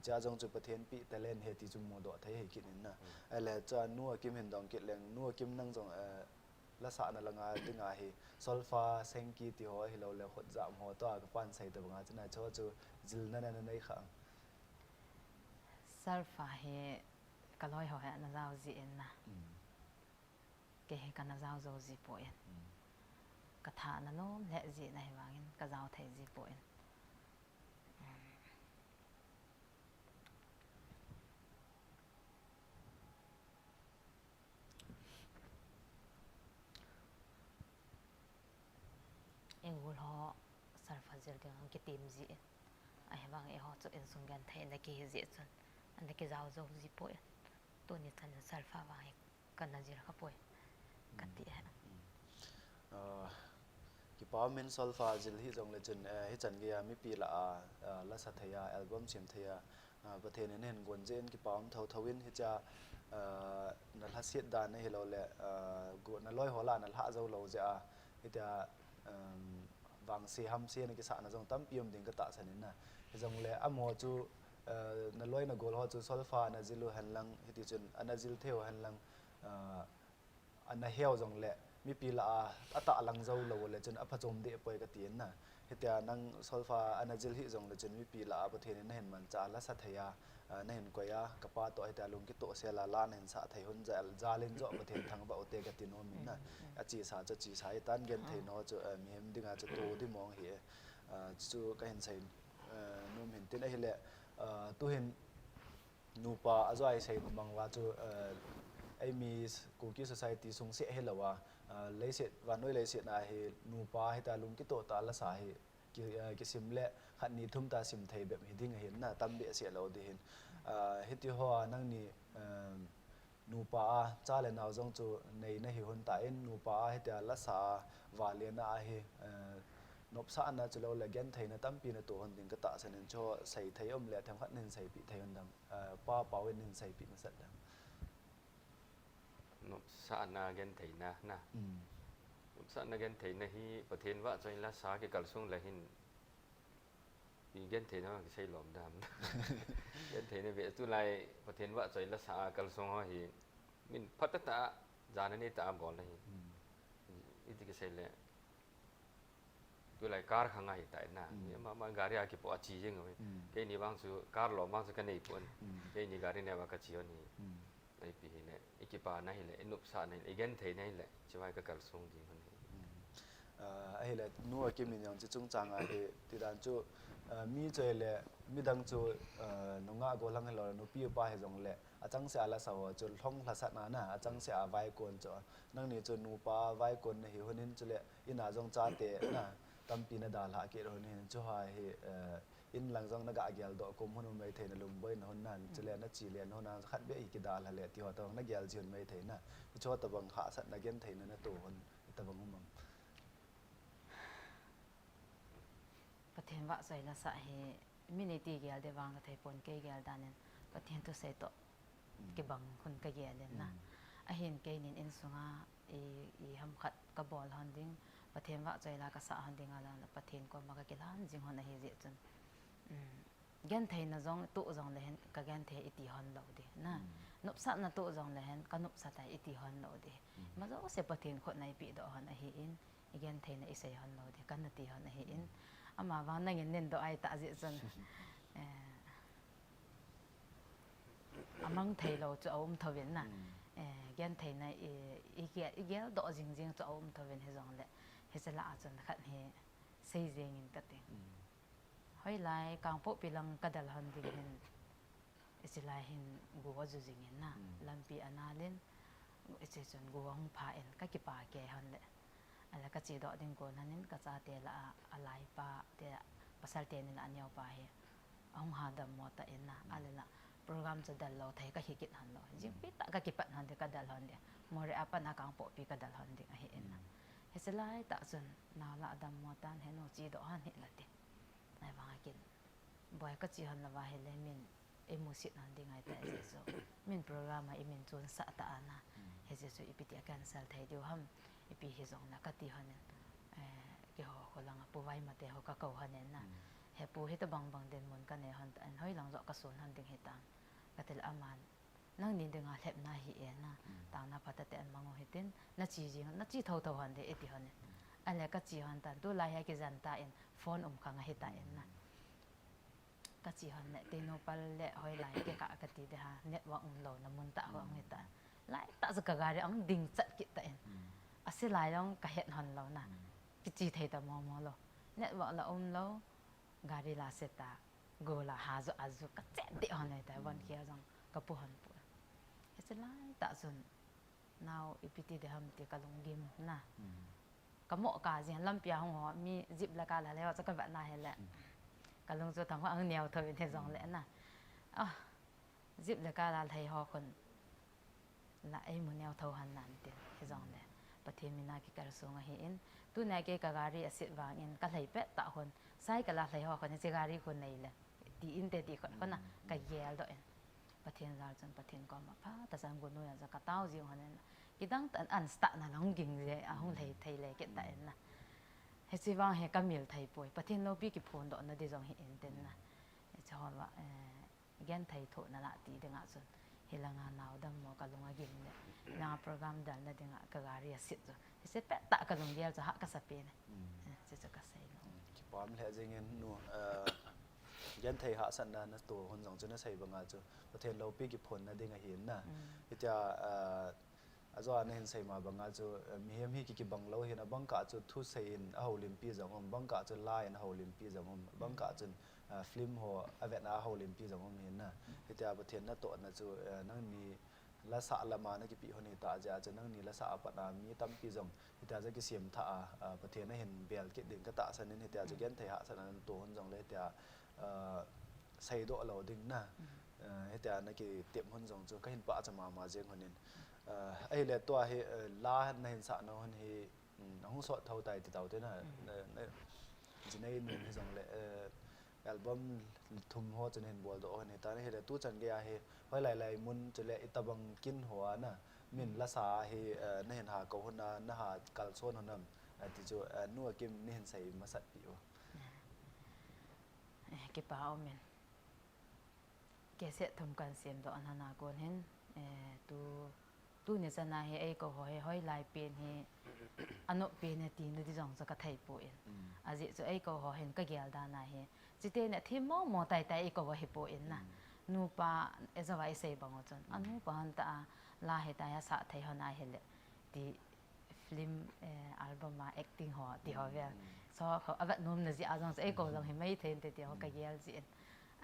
Chia jong chu Pathen pi talent ahi ti chu mudoh thei ahi kit in na. Ahile chua Nu Akim hin dong kit leng, Nu Akim nang jong lasahna langa dinga hi solfa, sengki ti ho ahilou le khutjam ho toh a kapan sei tabanga chun a chu chu jilna na nei kha. Solfa hi kaloi ho hi ana jao ji in na. Kei hi kana jao jou ji poi. Ka tha ana nom lheh ji na hi vangin ka jao thei ji poi. Engul ho solfa jil ding kitim ji in. Ahivang eiho chu insung genthei na kihi ji chun ana kijao jou ji poi. Tuni chan in solfa vang hi kana jil kha poi kati. Kipa um in solfa jil hi jong le chun hichan geiya mipi lah a lasa thei a, album sem thei a, Pathen in hin gon jeh in kipa um thotho in hichea na lhaset dan ahilou le na loi ho lah a na lhah jou lou jeh a hitia vangse hamse na kisahna jong tampi um ding ka tahsan in na. Hijong le amaho chu na loi na gol ho chu solfa ana jil u hen lang, hiti chun ana jil thei u hen lang, ana heu jong le mipi lah a atahlang jou lou le chun aphachom deh poi kati in na. Hitia nang solfa ana jil hi jong le chun mipi lah a Pathen in nahin mancha a lasa thei a nahin koi a, kapa toh hitia lungkitoh sel a la nahin sah thei hun jal in joh Pathen thangvah u te kati nom in na. Achesa chu achesa hitan, genthei na chu mihem dinga chu to di mong hi chu kahin sei nom hin tin ahile tuhin nupa a joi sei mang uva chu eimi Kuki society sung seh hilou a leiset, vannoi leiset na hi nupa hitia lungkitoh tah a lasa hi kisim le khat ni thum ta sim thei bep hi ding ahin na, tam behseh lou ding hin. Hiti ho a nangni nupa a cha le nao jong chu nei nahi hun tan, nupa a hitia lasa a vale na ahi nopsahna chulou le gentheina tampi na to hon ding ka tahsan in, chu sei thei um le themkhat nahin seipeh thei un dam, pa pau in nahin seipeh masat dam. Nopsahna gentheina na. Nopsahna gentheina hi Pathen vahchoi lasa kikalsong le hin i gentheina kisei lom dam. Gentheina ve tulai Pathen vahchoi lasa a kalsong ho hi min phatah tah a jana neitah a bol ahi. Iti kisei le tulai car khang ahi tai na. Ama, ama gari a kipoh a che jeng uve. Keini vang chu car lom vang chu kanei pon. Keini gari neo a kache hon hi. Ipi hile, i kipana hile, i nopsahna hile, i gentheina hile, chuvai kakalsong ding hon hi. Ahile Nu Akim in jong chu chungchang a hi tidan chu mi choi le midang chu nungah gollhang hilou le nupi upa hijong le achangseh a lasa ho chu lhong lhasatna na, achangseh a vaikon chu nangni chu nupa vaikon nahi hun in chule in a jong chate na tampi nadalhah kit hun in chu ha hi in lang jong naga geldoh kom hun um maithei na lungboina hun nan chule nache le na hun a khat beh hi kidalha le ti ho tobang nagel ji hun maithei na, hiche ho tobang hahsatna gentheina nato hun itobang um am? Pathen vahchoi lasa hi min iti gel ding vang kathei pon, kei gel dan in Pathen thusei toh kibang hun kagel in na. Ahin keinin insunga i, i ham khat kabol hon ding, Pathen vahchoi la kasah hon ding a lang le Pathen koma kakilhan jing hon ahi jeh chun gentheina jong toh jong le hin kagenthei iti hon lou ding na. Nopsahna toh jong le hin kanopsah tai iti hon lou ding. Ima jouse Pathen khut na ipehdoh hon ahin, i gentheina isei hon lou ding kana ti hon ahin. Ama vang nangin neidoh ahi tah jeh chun amang theilou chu aum thouvin na. Gentheina i, i gel, i geldoh jingjing chu aum thouvin hijongle hiche lah a chun khat hi sei jeng in kati. Hoilai Kangpokpi lang kadel hon ding hin, hiche lai hin go aju jing in na, lampi anal in, hiche chun go ahung pha in kakipa kei hon le. Ahile kachedoh ding kon hon in kachate lah a, alaipa te, pasal teni lah a aneopa hi ahung hadammo tan na, ahile lah program chu del lou thei kahi kit hon lou. Jingpi tah kakipat hon ding, kadel hon ding. Moreh a pat a Kangpokpi kadel hon ding ahi in na. Hiche lai tah chun nao lah adammo tan, henu chedoh hon hih la ti. Ahivang a kin, boi kache hon louva hile min imusit hon ding ahitai jeh chu min program a imin chonsah ta ana. Hijeh chu ipi ti a cancel thei diu ham, ipi hijongle kati hon in, keiho kho langa Pu Vaimate ho kakou hon in na. He pu, hitabang bang dinmun kanei hon tan, hoilang joh kasun hon ding hitam. Katil aman, nangni dinga lhepna hi e na, taona phatah tah in mang u hitin, nache jing, nache thotho hon ding iti hon in. Ahile kache hon tan, tulai hi akijen tan, phone um khang ahi tan na. Kache hon le, Tengnoupal le hoilai kikah kati ding ham, network umlouna mun tah ho ahung hitan. Laitah chu kagari ahung ding chat kit tan. Ase lai jong kahet hon lou na. Kiche thei ta momo lou. Network la umlou. Gari la se ta, go la ha ju a ju kache deh hon le ta, von kia jong kapu hon pu. Hiche laitah chun, nao ipi ti ding ham ti kalunggim na. Kamoh kajin, lampia hung ho, mi jeep le car la lhai ho chu kavet na hile. Kalung chu thang ho ahung neo thou in hijongle na. Ah, jeep le car la lhai ho khun la eimu neo thou hon nan tin, hijongle Pathen mina kikalsong ahin, tunia kei kagari aset vangin kalhai pettah khun, cycle a lhai ho khun hiche gari khu neile, ti inte ti khut khun a kagel doh in. Pathen jal chun Pathen koma phatah chan gunnoiya chu katao jing hon in, kidang tah in start na lang ging je ahung lhai thei le kit tan na. Hiche vang hi kamil thei poi, Pathen loupi kiphondohna ding jong hi intin na. Hiche ho va, eh, genthei thohna lah ti dinga chun, hilanga nao dammo kalung agim le, hilanga program dalna dinga kagari aset chu, hiche pettah kalunggel chu hah kasa pen e. Hiche chu kasei nom. Kipah lheh jengin nu, genthei hahsatna nato hon jong chu nasei banga chu Pathen loupi kiphonna ding ahin na. Hitia, ajo a nahin sei ma banga chu, mihem hi kikibang lou hin, abang kah chu thusei in ahoulimpi jong um, bang kah chu la in ahoulimpi jong um, bang kah chun film ho avetna ahoulimpi jong um hin na. Hitia Pathen natohna chu, nangni lasah lama nakipeh hon hitah jeh a chu nangni lasah a pat a mi tampi jong hitia chu kisemthah a, Pathen ahin bel kit ding katahsan in, hitia chu genthei hahsatna nato hon jongle hitia seidoh lou ding na. Hitia nakitep hon jong chu kahin pachat mama jeng hon in. Ahile tua hi, la nahin sahna hon hi, ahung sot thou tai ti tau te na, jinei nun hijongle, album thum ho chu nahin boldoh hon hitan, ahile tuchan geiya hi hoilai lai mun chule itobang kin hoa na, min lasa hi nahin hakou hon a, naha kalson hon am, ti chu nu Akim nahin sei masatpeh u. Kipa umin. Cassette thum kahin semdoh hon a kon hin, tu, tuni chana hi eikou ho hi hoilai pen hi anop pen e tina ding jong chu kathei poi. Ajeh chu eikou ho hin kagel dan a hi, chuteng le thim momo taitai eikou ho hipoi na. Nupa, ijou a isei bang u chun, anupa hon tah a la hitia asah thei hon ahile, ti film, album a acting ho ti ho vel, so ho avet nomna jeh a jong chu eikou jong hi maithei inte ti ho kagel jeh in.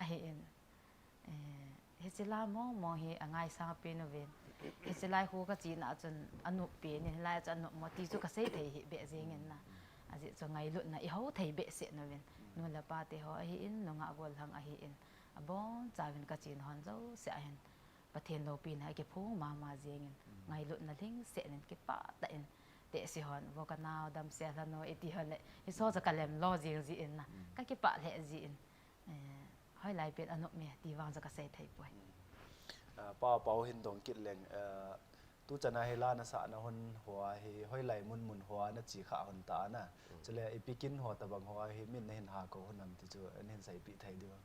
Ahin, hiche la momo hi angaisang pen uvin. Hiche lai khu kachena chun anop pen in, hilai chu anop mo ti chu kasei thei hih beh jengin na. Ajeh chu ngailutna ihou thei behseh nauvin. Nu le pa te ho ahin, nungah gollhang ahin, abonchauvin kachena hon jouse ahin, Pathen loupina akiphong mama jengin, ngailutna lhingset in, kipah tah in, tehse hon, vo kanao damsel hon o iti hon le, hiche chu kalem lo jeng jeh in na, kakipah lheh jeh in, hoilai pen anop me ti vang chu kasei thei poi. Pa, Pau hin dong kit leng, tuchan a hi la nasahna hon hoa hi hoilai mun mun hoa nache khah hon ta na. Chule ipi kin ho tobang hoa hi min nahin hakou hon am ti chu nahin seipeh thei diu am?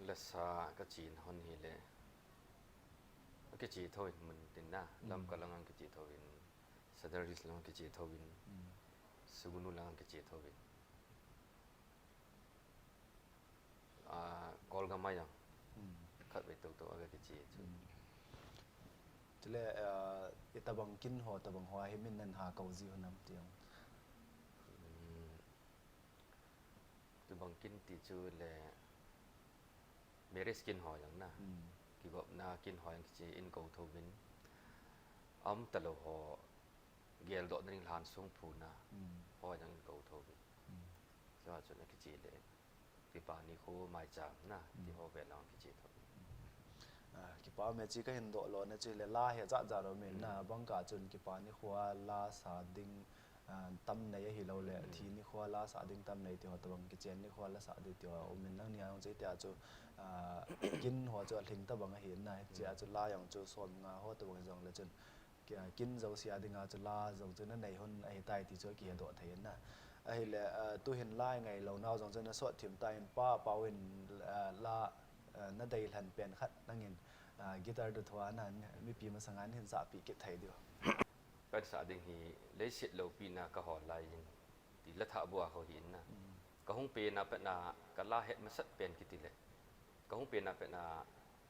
Lasa kachen hon hile, akiche thouvin mun tin na, Lamka lang ang kiche thouvin, Sadar Hills lang kiche thouvin, Sugnu lang ang kiche thouvin. Kolgam a jong khatvei toutou aga kiche chu. Chule, itobang kin ho tobang hoa hi min nahin hakou ji hon am ti jong? Tobang kin ti chu le, marriage kin ho jong na, kigopna kin ho jong kiche in kou thouvin, aum talou ho geldohna ding lhansong phuna ho jong in kou thouvin. Chua chun akiche le, Kipa Nikho, Maicham na, ti ho vel lang kiche thou. Kipa me, che kahin doh lona chu le la hi ajat jat aumin na, bang kah chun Kipa Nikho a la sa ding tam nei ahiloule, thi nikho a la sa ding tam nei ti ho tobang, kichen nikho a la sa ding ti ho aumin, nangni a jong chu hitia chu kin ho chu alhing tobang ahin na, hichea chu la jong chu somnga ho tobang hijongle chun kin jouse a dinga chu la jong chu nanei hon ahitai ti chu akihedoh thei in na. Ahile, ah, tuhin la i ngai lou nau jong chun na sot thim tan, Pa Pau in, ah, la, ah, na deilhen pen khat nangin, ah, guitar tu thua nan mipi masanga hin sahpi kit thei diu. Kan sa ding hi leiset loupina ka hol lai in ti la thah bua ho hi in na. Mm. Ka hung pen a pat na ka la het masat pen kiti le. Ka hung pen a pat na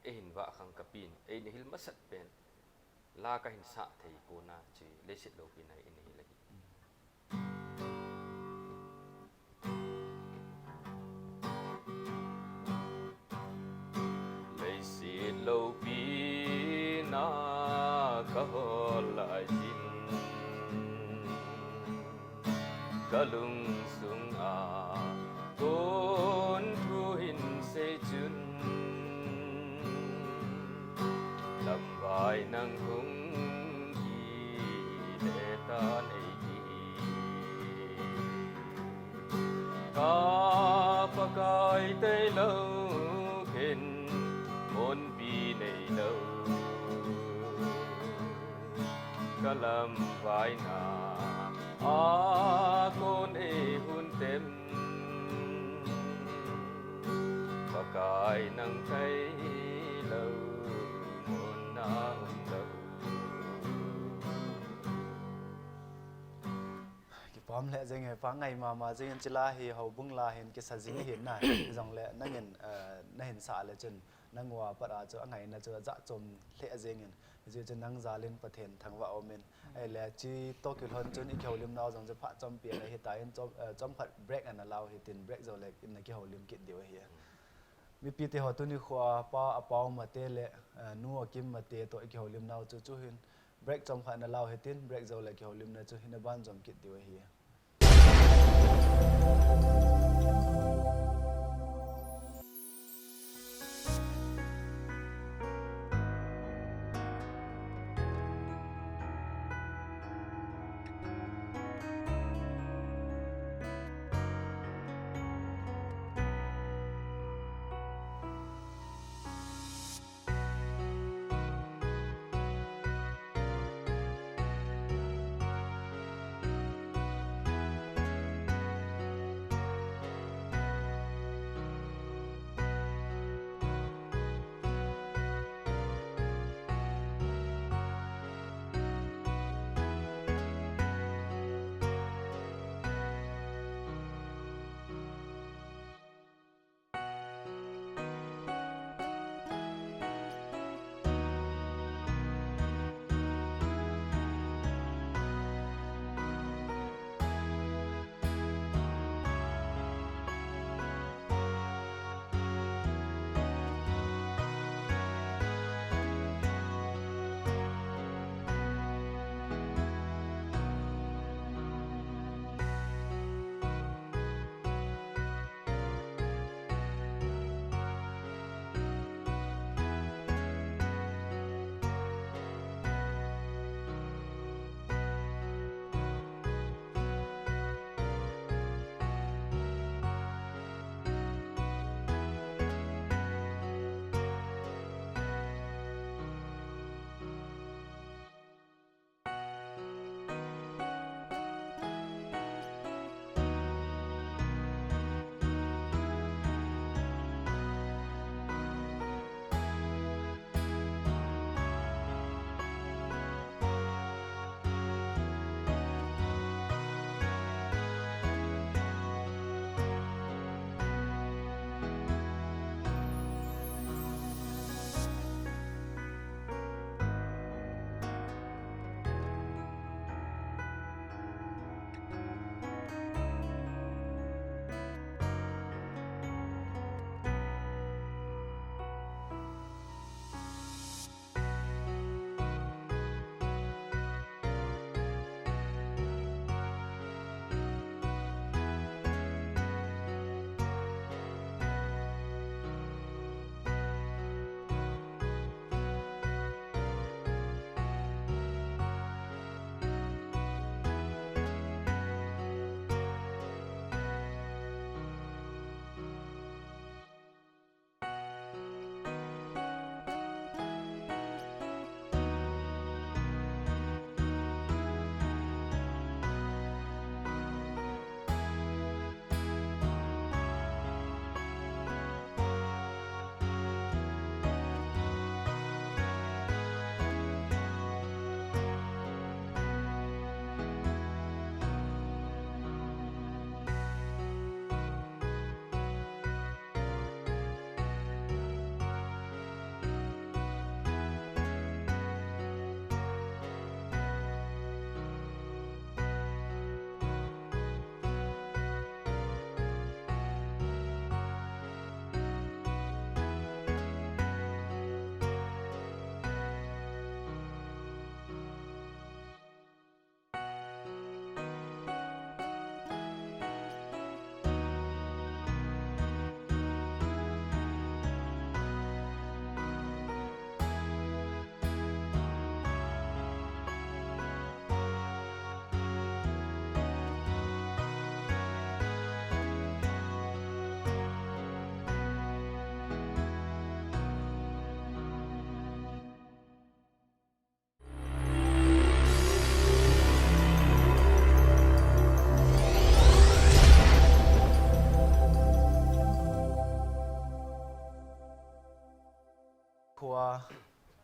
eihin vah khang ka pin, eina hil masat pen. La ka hin sah thei pon a chi leiset loupina in hi le hi. Leiset loupina ka hol lai in, ka lungsung a kon thu hin sei chun, lamvai nang hung kile tan ei ti. Ka Pakai tailou khen monpi neilou, ka lamvai na a kon ei hun tem. Pakai nang tailou mun na um lou. Kipah le jeng e, pa ngai mama jeng in, chi la hi houbung la hin kisa jing hin na. Jongle nangin, eh, na hin sah le chun nang uva pat a chu angaina chu aja chom le jeng in. Hijeh chun nang jal in Pathen thangvah um in. Ahile chi toh kilhon chun i kihoulim nau jong chu phat chompi ana hi tan, chom, eh, chomkhat break ana lau hitin, break jou le in na kihoulim kit diu ahi. Mipite ho, tuni khoa Pa Apau Mate le, eh, Nu Akim Mate toh i kihoulim nau chu, chu hin break chomkhat na lau hitin, break jou le kihoulimna chu hin a ban jom kit diu ahi.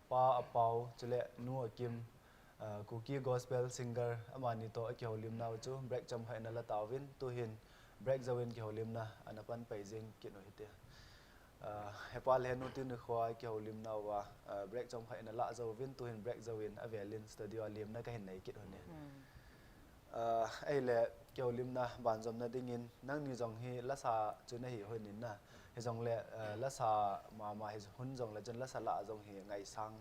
Pa Apau, chule Nu Akim, ah, Kuki Gospel Singer, amani toh akihoulimnau chu break chomkhat in ala tauvin, tuhin break jouvin kihoulimna ana pan pai jing kit u hite. Ah, hepa le henu tuni khoa kihoulimnau va, ah, break chomkhat in ala jouvin, tuhin break jouvin avelin studio a limna kahin nei kit u hite. Hmm. Ah, ahile kihoulimna banjomna dingin, nangni jong hi lasa chu nahi hon in na. Hijongle, ah, lasa mama hi hon jongle chun lasa lah jong hi ngaisang,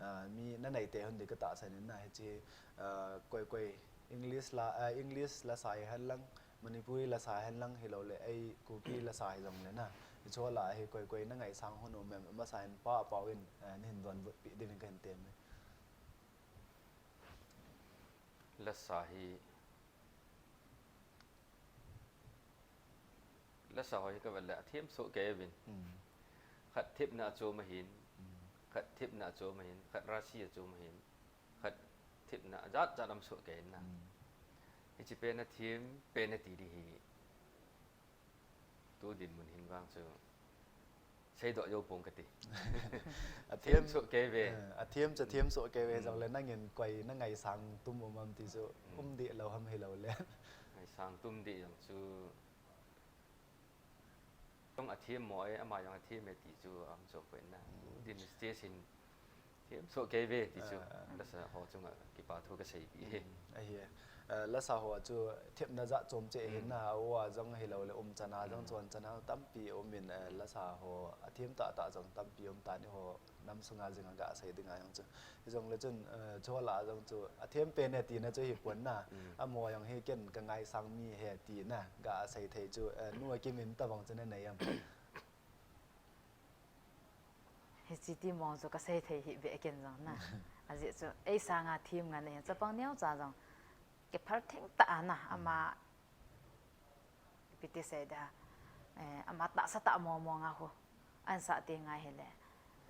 ah, mi nanei tei hon ding katahsan in na. Hiche, ah, koi koi English la, ah, English lasa hihen lang, Manipuri lasa hihen lang, hilouleh ei Kuki lasa hijongle na, hicheho lah hi koi koi nangaisang hon um em, amasa in Pa Apau in, ah, nahin donbutpeh dingin kahin tem e. Lasa hi, lasa ho hi kavet le athem soh kei uvin. Hmm. Khat thepna achom ahin, hmm, khat thepna achom ahin, khat rasi achom ahin, khat thepna ajat jat um soh kei in na. Hmm. Hiche pen athem, pen ati ding hi. Tu dinmun hin vang chu seidoh jou pong kati. Athem, them soh kei uve. Eh, athem chu them soh kei uve, hmm, jongle nangin koi nangaisang tum um am ti chu, hmm, um deh lou ham hilouleh. Ngaisang tum ding jong chu. Jong athem mo e, ama jong athem e ti chu aum chom poi na. Hmm. Tu din stage in them soh kei uve ti chu, ah, ah, lasa ho chunga kipa thu kaseipeh e. Hmm, ahi e. Eh, lasa ho chu thepna jat chom cheh ahin na, hmm, a-u a jong hilouleh umchan a jong, hmm, chonchan a tampi um in, eh, lasa ho athem tahtah jong tampi um tan, eiho nam sunga jing a gasei dinga jong chu. Hijongle chun, eh, chuho lah a jong chu athem pen e tina chu hipon na. Hmm. Amaho jong hi ken kangaisang mi ahi tina gasei thei chu, eh, Nu Akim in tobang chu nanei em? Hiche ti mong chu kasei thei hih beh ken jong na. Ajeh chu ei sanga them ngen ahin, chapang neocha jong kiphal theng tah a na, ama, hmm, ipi ti sei ding ham, eh, ama tahsa tah mong mong a khu ahin sah teng ahile,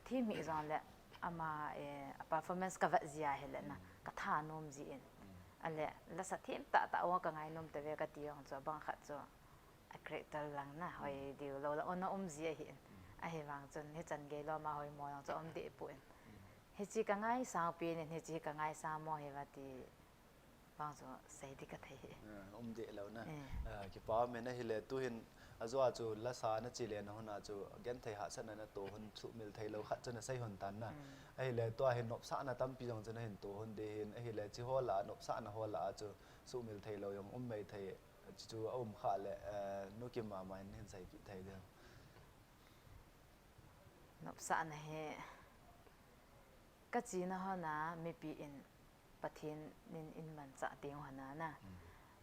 them hih jongle ama, eh, a performance kavet ji ahile na, hmm, katha nom ji in. Hmm. Ale lasa them tahtah ho kangai nom tave kati jong chu abang khat chu a character lang na, hmm, hoi diu lou lah a ana um ji ahin. Hmm. Ahivang chun hichan gei lom a hoimo jong chu aum deh poi. Hmm. Hiche kangaisang pen in, hiche kangaisang mo ahi uva ti vang chu sei ding kathei. Ah, um deh lou na. Eh. Ah, kipa um e. Ahile tuhin ajoa chu lasa nache le nahon a chu genthei hahsatna nato hon, suhmil thei lou khat chu nasei hon tan na. Hmm. Ahile tua hin nopsahna tampi jong chu nahin to hon ding ahin. Ahile hicheho lah a, nopsahna ho lah a chu suhmil thei lou jong um maithei. Chuchu aum khah le, eh, Nu Kim mama in nahin seipeh thei ding ham? Nopsahna hi kache nahon a mipi in Pathen in eimanchah teng hon a na. Hmm.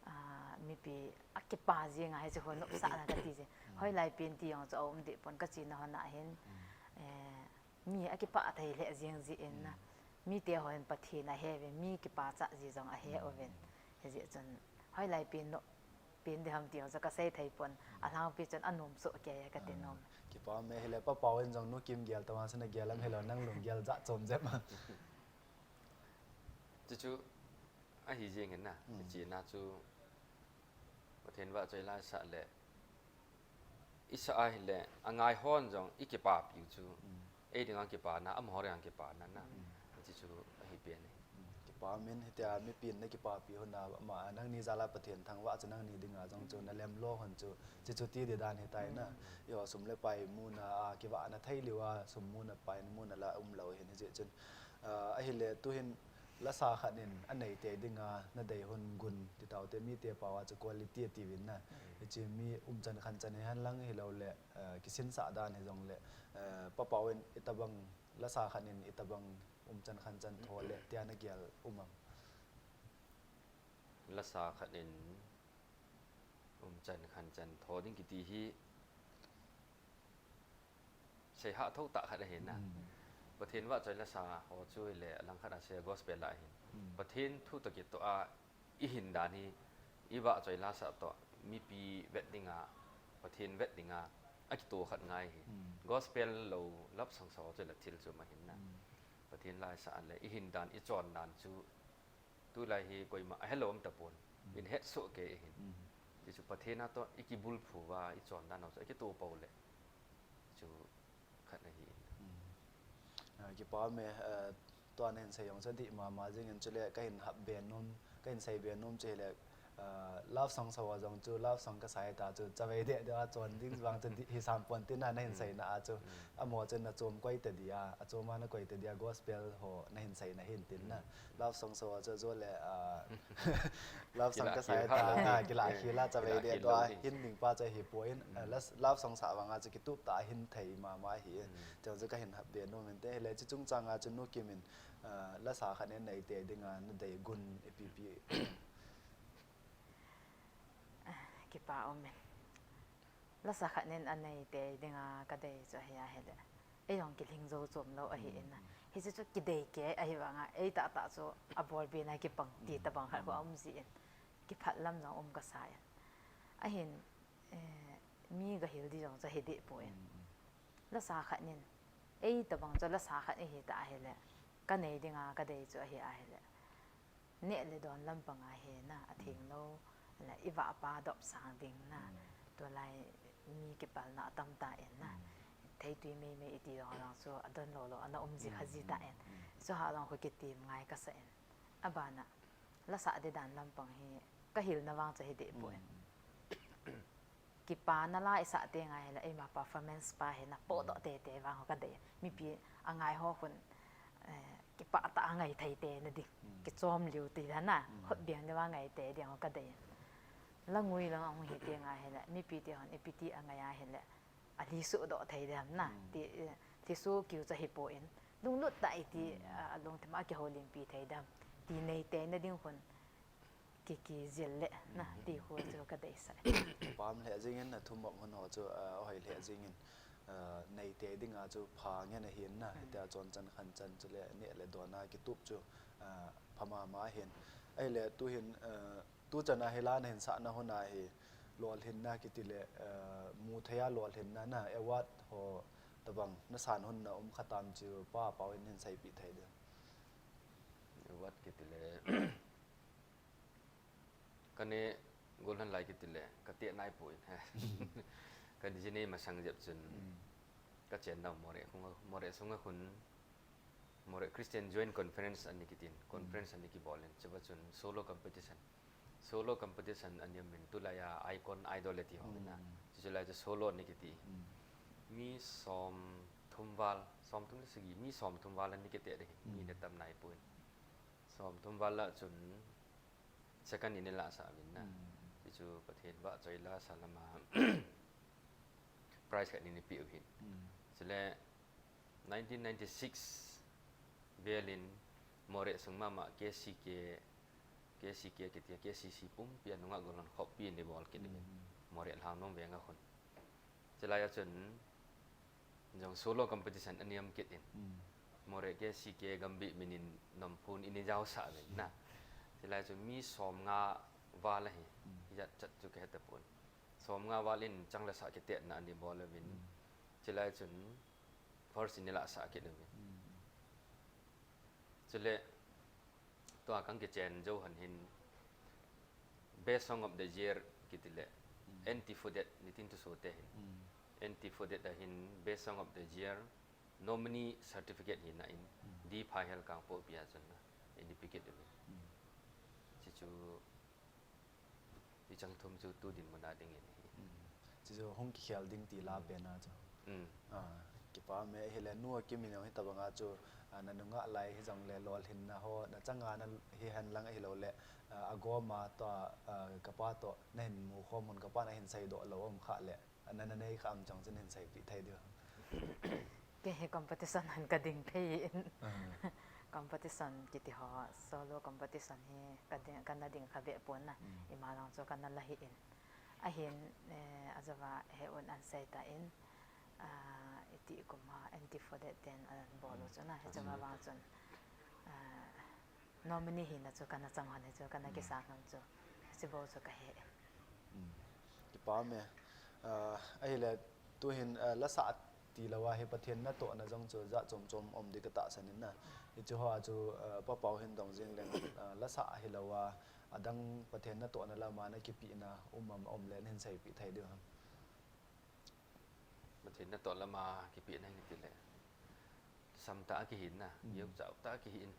Ah, mipi akipa jing a hiche ho nopsahna kati jeh. Hmm. Hoilai pen ti jong chu aum deh pon, kache nahon a hin. Hmm. Eh, mi akipah thei lheh jing jin na. Hmm. Mite hon Pathen ahe uve, mi kipachat ji jong ahe, hmm, uvin. Hijeh chun hoilai pen nop pen ding ham ti jong chu kasei thei pon, hmm, alhangpi chun anom soh kei e kati, ah, nom. Kipa um e. Ahile Pa Pau in jong Nu Kim gel tah vang chun nagel am hilou, nang lunggel jat chom jep am? Chuchu ahi jeng in na, hmm, hiche na chu Pathen vahchoi la sah le isah ahile, angai hon jong ikipapiu chu, hmm, ei dinga kipana, amaho dinga kipana na. Hmm. Hiche chu ahi pen e. Hmm. Kipa um in, hitia mipin nakipapi hon a, ama, nangni jal a Pathen thangvah chu nangni dinga jong chu, hmm, nalem lo hon chu, hiche chu ti ding dan ahitai na. Hmm. Eiho sum le pai muna a kivahna thei lou a, sum muna pai muna la umlou ahin, hijeh chun, ah, ahile tuhin lasa khat in anei tei dinga nadei hon gun ti taute, mite pao a chu quality atiuvin na. Mm. Hiche mi umchan khanchan hihen lang hilouleh, eh, kisinsah dan hijongle, eh, Pa Pau in itobang lasa khat in itobang umchan khanchan tho le tia nagel um am? Lasa khat in umchan khanchan tho ding kiti hi seihah thou tah khat ahi na. Mm. Pathen vahchoi lasa ho chu hile alangkhat a sei gospel a ahin. Mm. Pathen thu toh kitoh a ihin dan hi, ivahchoi lasa toh mipi vet dinga, Pathen vet dinga akitoh khat ngai ahi. Mm. Gospel lou love song sa ho chu le thil chu um ahin na. Mm. Pathen la isah le ihin dan, ichon dan chu tulai hi koima ahelou um tapon. Mm. Ihin het soh kei ahin. Mm. Hichu Pathen a toh ikibulphu uva ichon dan ho chu akitoh pou le chu khat ahi. Mm. Ah, kipa me, ah, tua na hin sei jong chu adih mama jing in, chule ka hin hap be nom, ka hin sei be nom chu hile, ah, love song sa a jong chu love song ka sa ta chu chavei deh deh a chon ding vang chu dih hi sam pon tin na, na hin sei na a chu. Amaho chu na chom koi ta dia, achom a na koi ta dia gospel ho na hin sei na hin tin na. Love song sa a chu jo le, ah, love song ka sa ta, ah, kila khila chavei deh deh a hin ding pa chu hi poi in, ah, love song sa vang a chu kitup ta hin thei mama hi. Chang chu ka hin hap be nom in te, hile chu chung chang a chu Nu Kim in, ah, lasa khat nei te ding a na dei gun ipi pi. Ah, kipa um in. Lasa khat nin anei te ding a ka dei chu ahi a hile. Ei jong kilhing jou chom lou ahi in a. Hiche chu kidei kei ahi vang a, ei tah tah chu abol be na kipang ti tabang khat khu aum ji in. Kiphat lam jong um ka sa in. Ahin, eh, mi ga hil di jong chu hi deh poi in. Lasa khat nin, ei tabang chu lasa khat ihi ta ahile, ka nei ding a ka dei chu ahi ahile. Neh le don lampang a hi na, atheng lou, le i vahpa dop sang ding na. Tulai mi kipalna atam ta in na. Theitui mei mei iti jong jong chu adon lou lou, ana um ji kha ji ta in. Chu ha jong khu kitim ngai ka sa in. Abana, lasa di dan lampang hi, ka hilna vang chu hi deh poi in. Kipana la i sa te ngai hile, eima performance pa hi na podoh te te vang ho ka dei. Mipi angai ho khun, eh, kipah tah a ngai thei te na ding. Kichom liu ti dan a, hot biang ding vang ngai te ding ho ka dei. La ngui lang ahung hi te ngai hile, mipi te hon ipi ti angai a hile, alhiso doh thei dem na. Ti, eh, lhiso kiu chu hi poi in. Lunglut tah iti, ah, alungthim a kihoulimpi thei dem. Ti nei te na ding khun. Ki, kijil le na, ti khu chu ka deisah. Pam lheh jing in, na thumop hun ho chu, ah, ahoi lheh jing in, ah, nei te ding a chu pha ngen ahi in na, hitia chon chan khan chan chule neh le don a kitup chu, ah, pha mama ahi in. Ahile tu hin, ah, tu chan a hi la na hin sah na hun a hi lolhinna kiti le, ah, mu thei a lolhinna na award ho tabang na san hun na um kha tam chu Pa Pau in hin seipeh thei ding. Award kiti le Ka neh gollhang lai kiti le, ka teh nai poi. Ka ji nei masang jep chun, ka chen dau Moreh khun, Moreh sunga khun, Moreh Christian Joint Conference ani kitin, conference ani kibol in, chuva chun solo competition. Solo competition ani um in, tulai a Icon Idol ati ho na. Chuchu lai chu solo ani kiti. Mi som thum val, som thum le sagi, mi som thum val ani kiteh ding, mi na tam nai poi. Som thum val lah chun second in i lahsah uvin na. Hichu Pathen vahchoi lasa lama prize khat in i peh uvin. Chule nineteen ninety-six vel in Moreh sung mama K C K, K C K kitia K C C pumpi a nungah gollhang khoppi in i bol kit uvin. Moreh Lhangnom veng a khun. Chulai a chun jong solo competition ani um kit in. Moreh K C K Gambih min in nomphun in i jaosah uvin na. Chulai chun mi som nga val ahi. Ijat chat chu ka he tapon. Som nga val in chang le sah kitetna ani bol uvin. Chulai chun first in i lahsah kit uvin. Chule tua ka kichen jou hon hin Best Song of the Year kiti le, N T Fodet nitin thusoh te hin. N T Fodet a hin Best Song of the Year nominee certificate hina in, D. Phaihel Kangpokpi a chun in i pe kit uvin. Chuchu Hicheng thum chu tu dinmun a ding in ahi. Chuchu hung kikhel ding ti la pen a chu. Ah, kipa me hile Nu Akim in jong hitabang a chu, ah, na nungah lai hijongle lolhinna ho, na chang a na hihen lang ahilou le, ah, agom a toh, ah, kapa toh, na hin mu khom un kapa na hin seidoh lou um kha le. Ana na nei kha um chang chun hin seipeh thei diu. Kei hi competition hon ka ding phei in. Competition kiti ho, solo competition hi ka ding, ka na ding kha be pon na. Ima lang chu ka na la hi in. Ahin, eh, ajava he un an sei ta in, ah, iti kum ha, N T Fodet ten an bol u chu na, he chu ma vang chun, ah, Nominee hina chu kana chang hon hi chu kana kisa hon chu. Hiche bou chu kahe. Kipa me. Ah, ahile tuhin, ah, lasah tilou a hi Pathen natohna jong chu jat chom chom um ding katahsan in na. Hiche hoa chu, ah, Pa Pau hin dong jing leng, ah, lasah hilou a, adang Pathen natohna lama nakipehna um am, um le nahin seipeh thei diu ham? Pathen natoh lama kipehna hin tile. Tamtah a kihin na, mm, giau chau tah a kihin.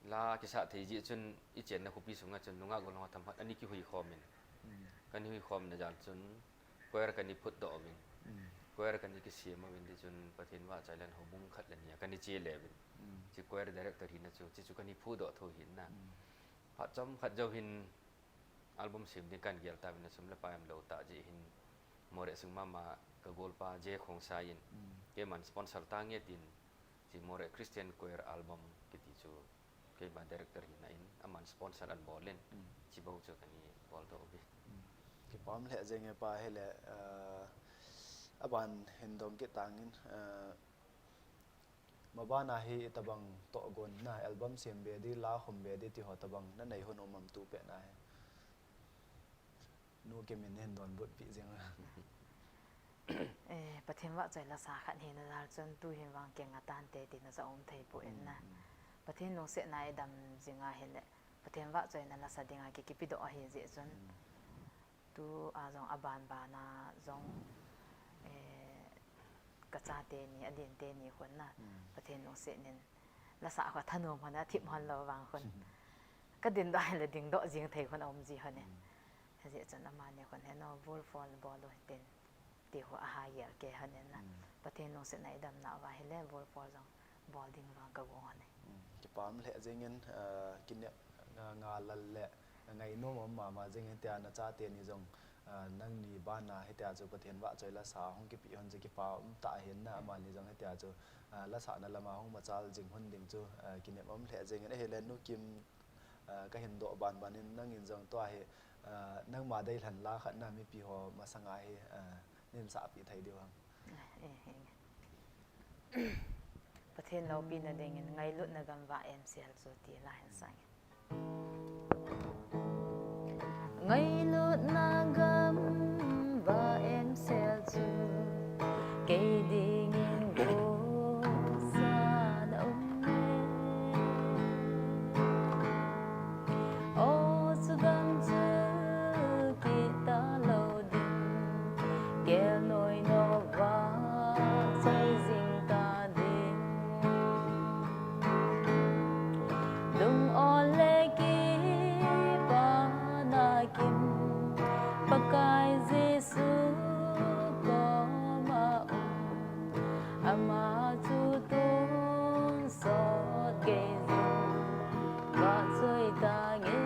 La kisah thei jeh chun i chenna khopi sunga chun nungah golhang ho themkhat ana kihui khom in. Mm. Kana hui khomna jal chun choir kana phutdoh uvin. Mm. Choir kana kisem uvin ti chun Pathen vahchoi le houbung khat le ni a kana che le uvin. Mm. Hiche choir director hina chu, hiche chu kana phutdoh thou hin na. Mm. Phat chomkhat jou hin album sem ding kana gel tauvin, sum le pai umlou tah jeh hin Moreh sung mama ka golpa J Khongsai in, mm, keiman sponsor tange tin, hiche Moreh Christian Choir album kiti chu keima director hina in aman sponsor ana bol in, mm, hiche bou chu kana boldoh uve. Mm. Kipa um lheh jenge pa, hile, eh, aban hin dong kit tangin, eh, mabana hi itobang tohgon na, album sem be di, la khum be di ti ho tobang nanei hon um am tu pet na hi. Nu Kim in hin donbut pi jeng. Eh, Pathen vahchoi lasa khat hina jal chun tuhin vang keng a tante tina ja um thei poi na. Mm, mm. Pathen lungsetna idam jing ahile, Pathen vahchoina lasa dinga ki, kipedoh ahi jeh chun. Mm. Tua jong aban bana jong, eh, ka chate ni, adinte ni khun na. Mm. Pathen lungset in lasa kho thanom hon a thip hon lou vang khun. Mm. Ka dingdoh hile dingdoh jing thei khun aum ji hon e. Mm. Hijeh chun amani khun heno, vol phone bol u hitin. Ti ho aha gel kei hon in na. Mm. Pathen lungsetna idam nauva hile, vol phone jong bol ding vang ka gong hon e. Mm. Kipa um lheh jengin, ah, kinep nga, nga lal le, ngainom um mama jengin tia na chate ni jong, ah, nangni bana hitia chu Pathen vahchoi lasa hung kipe hon chu kipa um tah ahin na, mm, amani jong hitia chu, ah, lasahna lama hung machal jing hon ding chu, ah, kinep um lheh jengin ahile Nu Kim, ah, ka hin doh banban in nangin jong tua hi, ah, nangma deilhen la khat na mipi ho masanga hi, ah, nahin sahpi thei diu ham? Eh, eh, eh. Pathen loupina dingin Ngailutna gam va emsel chu ti la hin sangin. Ngailutna gam va emsel chu kei dingin gosana um e. O chu gam chu kit talou ding, kel noi nova choi jing ta ding. Lung-ol le kipana kim, Pakai Jesu koma um, ama chu tonsot gei jong vahchoi tange.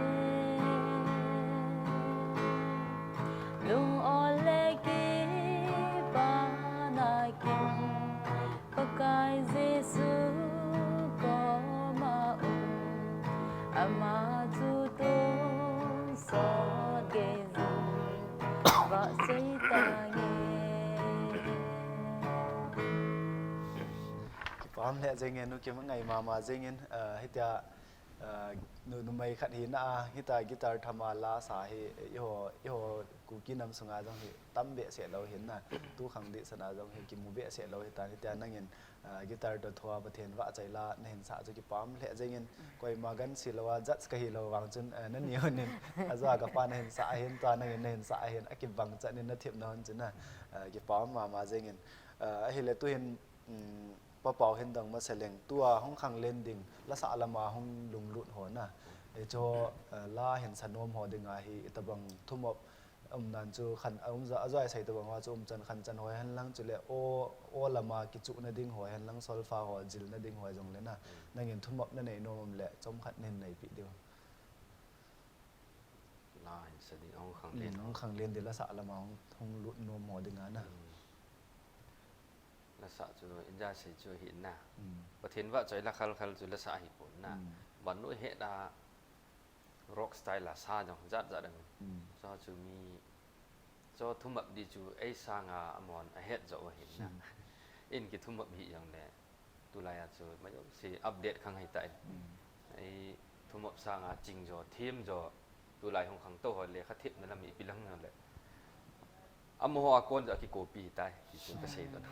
Lung-ol le kipana kim, Pakai Jesu koma um, ama chu tonsot gei jong vahchoi tange. Kipa um lheh jenge Nu Kim, angai mama jengin, ah, hitia, ah, nu, numei khat hina a, hitia guitar thama lasa hi, eiho, eiho Kuki nam sunga jong hi tam behseh lou hin na, tu khang dehset a jong hi kimu behseh lou hitan, hitia nangin, ah, guitar toh thoa Pathen vahchoi la nahin sah chu kipa um lheh jengin, koima gansi lou a, judge kahi lou vang chun, ah, nani hon in, ajeh a kapa nahin sah ahin, tua nangin nahin sah ahin, akibang chan in nathepna hon chu na, ah, kipa um mama jengin, ah, ahile tuhin, um, Pa Pau hin dong masa leng, tua hung khanglen ding, lasah lama hung lunglut ho na. Hiche ho, eh, la hin sanom ho dinga hi, itobang thumop, umdan chu khan, um ja, ajoi sei tobang ho chu umchan khanchan ho henlang chule, o, o lama kichuhna ding ho henlang solfa ho, jilna ding ho jongle na. Nangin thumop nanei nom um le, chomkhat nahin neipi diu. La hin sa ding, hung khanglen. Hmm, hung khanglen ding, lasah lama hung, hung lut nom ho dinga na. Hmm. Lasah chu, inja sei chu hi na. Hmm. Pathen vahchoi la khalkhal chu lasah hi pon na. Hmm. Vannoi heta rock style a sa jong jat jat a. Hmm. Sa chu mi, chu thumop di chu ei sanga amahon ahet jo ahin na. Hmm. In kithumop hi jongle. Tulai a chu, mai um si update khang hita in. Hmm. Ei, thumop sanga ching jo, thim jo, tulai hung khangtou ho le, kha thipna lam ipi lang na le. Amaho a kon jo a kicopy tai, ti chu kasei don.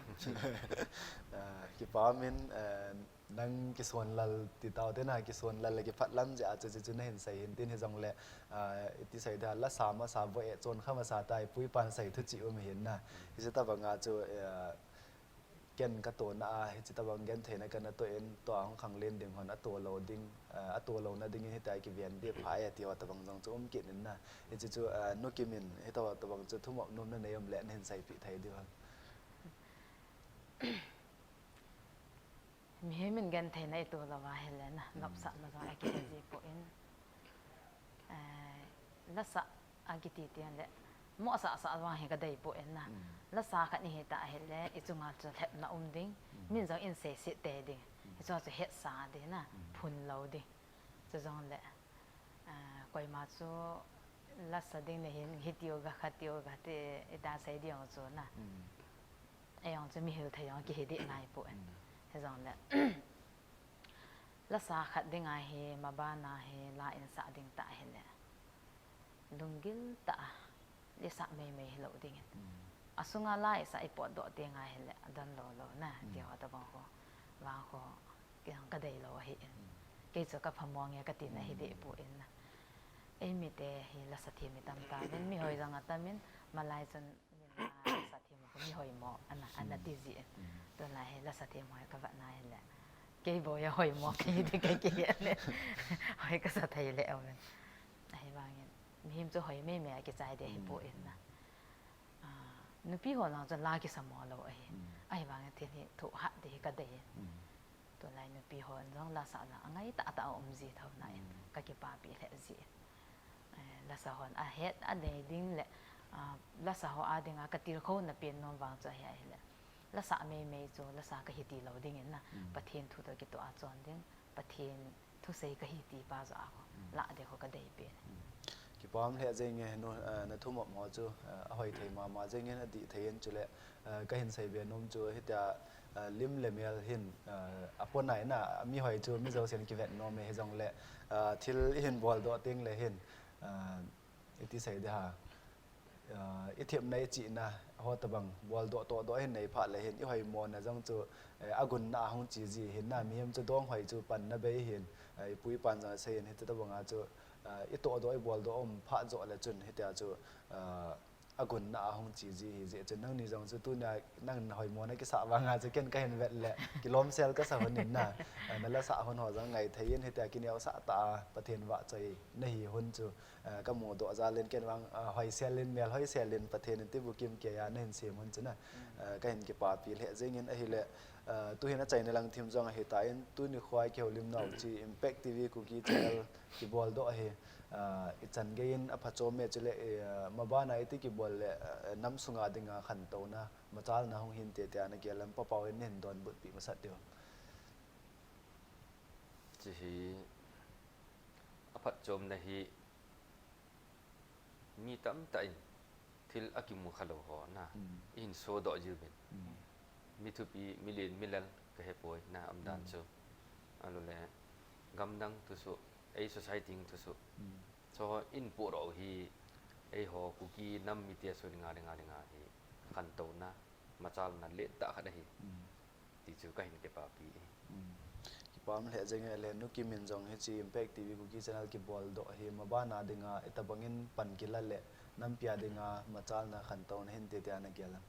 Ah, kipa um in, eh, nang kisonlal ti tau te na, kisonlal le kiphatlam jeh a chu, chu, chu nahin sei hin tin hijongle, ah, iti sei da, lasa masa vo e, chon kha masa tai, puipan sei thu chi um hin na. Hiche tabanga chu, eh, Ken ka tona a, hichi tabang gentheina kana to in, tua hung khanglen ding hon ato lo ding, ah, ato lo na ding in hitia kiven di pha e ti ho tabang jong chu um kit in na. Hichi chu, ah, Nu Kim in, hita ho tabang chu thumop nom na nei um le nahin seipeh thei diu ham? Mihem in gentheina i to lou va hile na, nopsahna jong a kiti ji poi. Eh, lasa a kiti ti le, mo sa sa vang hi ka dei poi na. Lasa khat ni hita hile, i chunga chu lhepna um ding, min jong in seiset tei ding. Hichu chu hetsa ding na, phun lou ding. Chujongle, ah, koima chu lasa ding nei hin, hitiu ga khatiu ga ti, ita sei ding chu na. Ei jong chu mi hil thei jong kihi ding ngai poi. Hijongle, lasa khat ding a hi, mabana hi, la in sa ding ta hile, lunggil tah a, lasa meimei hilou ding in. Asunga la i sa i potdoh teng a hile, adon lou lou na, ti ho tabang ho, vang ho, kei jong ka dei lou ahi in. Kei chu ka phamong e ka tina hi deh poi na. Ei mite hi lasa them i tam tauvin, mi hoi jong atam in, malai chun min la lasa them ho mi hoimo ana, ana ti ji in. Tulai hi lasa them ho ka vet na hile, kei bou a hoimo kei hi ti kei kei le. Hoi ka sa thei le aum in. Ahivangin, mihem chu hoi meimei a kichai ding hi poi na. Ah, nupi ho lang chu la kisa mo lou ahi. Ahivangin thil hi thoh hat ding hi ka dei in. Tulai nupi hon jong lasa la angai tah tah a um ji tho na in, ka kipapi lheh ji in. Eh, lasa hon ahet a nei ding le, ah, lasa ho a dinga ka tilkhouna pen nom vang chu ahi ahile, lasa meimei chu lasa ka hi ti lou ding in na, Pathen thu toh kitoh a chon ding, Pathen thusei ka hi ti pa joh a ho, la ding ho ka dei pen. Kipah lheh jeng e, nu, eh, na thumop ho chu, eh, ahoi thei mama jeng in, adih thei in, chule, eh, ka hin sei be nom chu hitia, eh, lim le mel hin, eh, apon nai na, mi hoi chu mi jousen kivet nom e, hijongle, eh, thil i hin boldoh teng le hin, eh, iti sei ding ham, eh, i themna i chihna ho tabang boldoh tohdoh hin nei phat le hin, i hoimona jong chu, eh, agunna a hung che ji hin na, mihem chu dong hoi chu panna bei hin, eh, i pu i pan jong asei in, hiti tabang a chu, eh, i tohdoh i boldoh um phat joh le chun hitia chu, eh, agunna a hung che ji hi jeh chun, nangni jong chu tunia nang na hoimo na kisah vang a chu ken ka hin vet le kilom sel ka sa hon in na, eh, na lasa hon ho jong ngai thei in, hitia kineosah tah a Pathen vahchoi na hi hon chu, eh, ka mudoh jal in ken vang, eh, hoi sel in, mel hoi sel in Pathen in ti bukim kei a na hin sem hon chu na, eh, ka hin kipapi lheh jeng in ahile, eh, tu hin achaina lang thim jong ahi tan, tuni kho a i kihoulim nau chu Impact T V Kuki channel kiboldoh ahi. Ah, i chan gei in aphachom e, chule, eh, mabana iti kibol le, eh, nam sunga dinga khantouna, machalna hung hin te tia na gel em, Pa Pau in hin donbut pi masat diu. Chi hi aphatchomna hi mi tamtah in thil akimu khalou ho na, i hin sodoh jiuvin. Mi thupi, mi lien, mi lal ka hepoi na, umdan chu. Alou le, gamdang thusoh, ei society thusoh. Chu in podoh u hi, eiho Kuki nam mite soh dinga, dinga, dinga hi khantouna, machalna lentah khat ahi. Ti chu ka hin kipapi e. Kipah lheh jeng e le, Nu Kim in jong hichi Impact T V Kuki channel kiboldoh hi mabana dinga, itabang in pan kila le, nampi a dinga machalna khantouna hin te tia na gel em.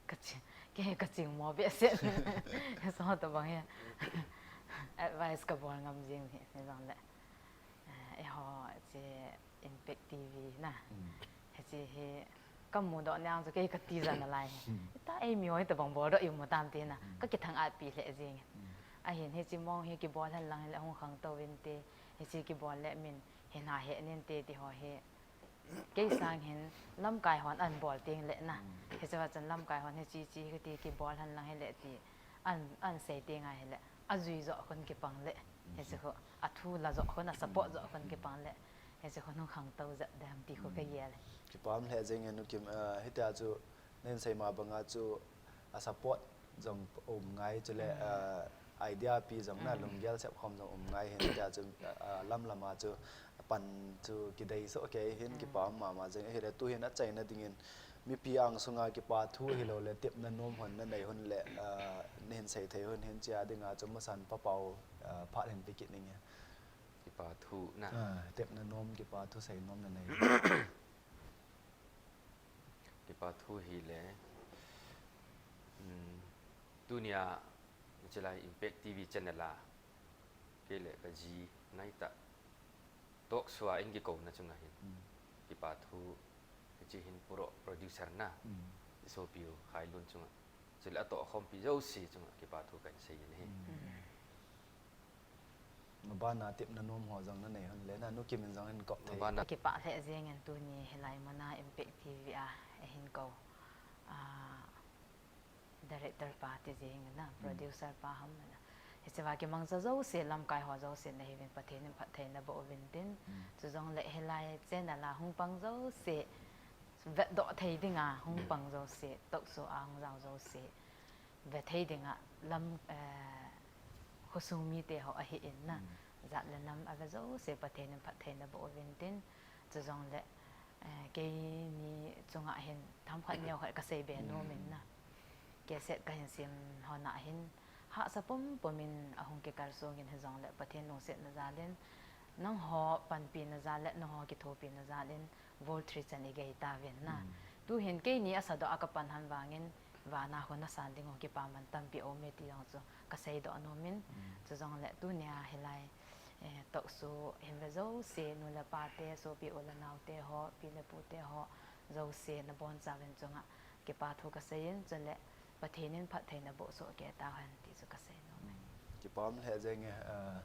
Ka chi, ke ka ching mo behseh. So tabang hi advice ka bol ngam jing hi, hijongle, eh, eiho chi Impact T V na. Hichi hi ka mudoh niang chu kei ka tija nalai hi. Ita ei mi hoi tabang boldoh i mu tam ti na. Ka kithang-at pi lheh jing. Ahin hichi mong hi kibol hen lang hile hung khangtou vin te. Hichi kibol le min hin ha he nin te ti ho hi. Kei sang hin lamkai hon ahin bol teng le na. Hichu a chun lamkai hon hichi chi kiti kibol hen lang hile ti ahin, ahin sei teng a hile, ajui joh khun kipang le. Hichu khu athu la joh khun, asupport joh khun kipang le. Hichu khu hung khangtou jep dem ti khu ka gel. Kipah lheh jeng e Nu Kim, eh, hitia chu na hin sei ma banga chu asupport jong um ngai, chule, eh, idea pi jong na, lunggel sepkhom jong um ngai hin, hitia chu, eh, lam lam a chu pan chu kidei soh kei hin, kipah mama jeng e. Hile tu hin achaina dingin mipi angsunga kipa thu hilou le tepna nom hon na nei hon le, ah, na hin sei thei hon hin chia dinga chu masan Pa Pau, ah, phat hin pe kit ning e. Kipa thu na. Ah, tepna nom, kipa thu sei nom na nei. Kipa thu hile, Tunia, chulai Impact T V channel a, kei le ka ji ngaitah talk show a in kikouna chunga hin. Kipa thu, hiche hin pro-, producer na, sopi u Khailun chunga. Chule atoh khompi jouse chunga, kipa thu kahin seiyin ahi. Mabana tepna nom ho jong nanei hon le, na Nu Kim in jong hin kop thei. Mabana. Kipah lheh jengin tuni hilai muna Impact T V a, eihin kou. Ah, director pa ti jeng na, producer pa ham na. Hichea kimangcha jouse, lamkai ho jouse nahiuvin Pathen in phatthei naboh uvin tin. Chujongle hilai channel a hung pang jouse, vetdoh thei dinga hung pang jouse, talk show a hung jao jouse, ve thei dinga lam, eh, khosung mite ho ahin na. Jat le nam ave jouse Pathen in phatthei naboh uvin tin. Chujongle, eh, keini chunga hin themkhat neokhat kasei be nom in na. Cassette kahin sem hon a hin, hahsa pumpum in ahung kikal songin hijongle Pathen lungsetna jal in, nangho panpina jal le nangho kithopina jal in, Vol Three chan igei tauvin na. Tuhin keini asadoh a kapan ham vangin, vana hung nasan ding ho kipaman tampi aume ti jong chu kaseidoh nom in. Chujongle tunia hilai, eh, talk show hin ve jouse, nu le pa te, sopi u le nao te ho, pi le pu te ho, jouse nabonchauvin chunga kipa thu kaseiyin, chule Pathen in phatthei naboh soh kei tahen ti chu kasei nom e. Kipa um lheh jenge, eh,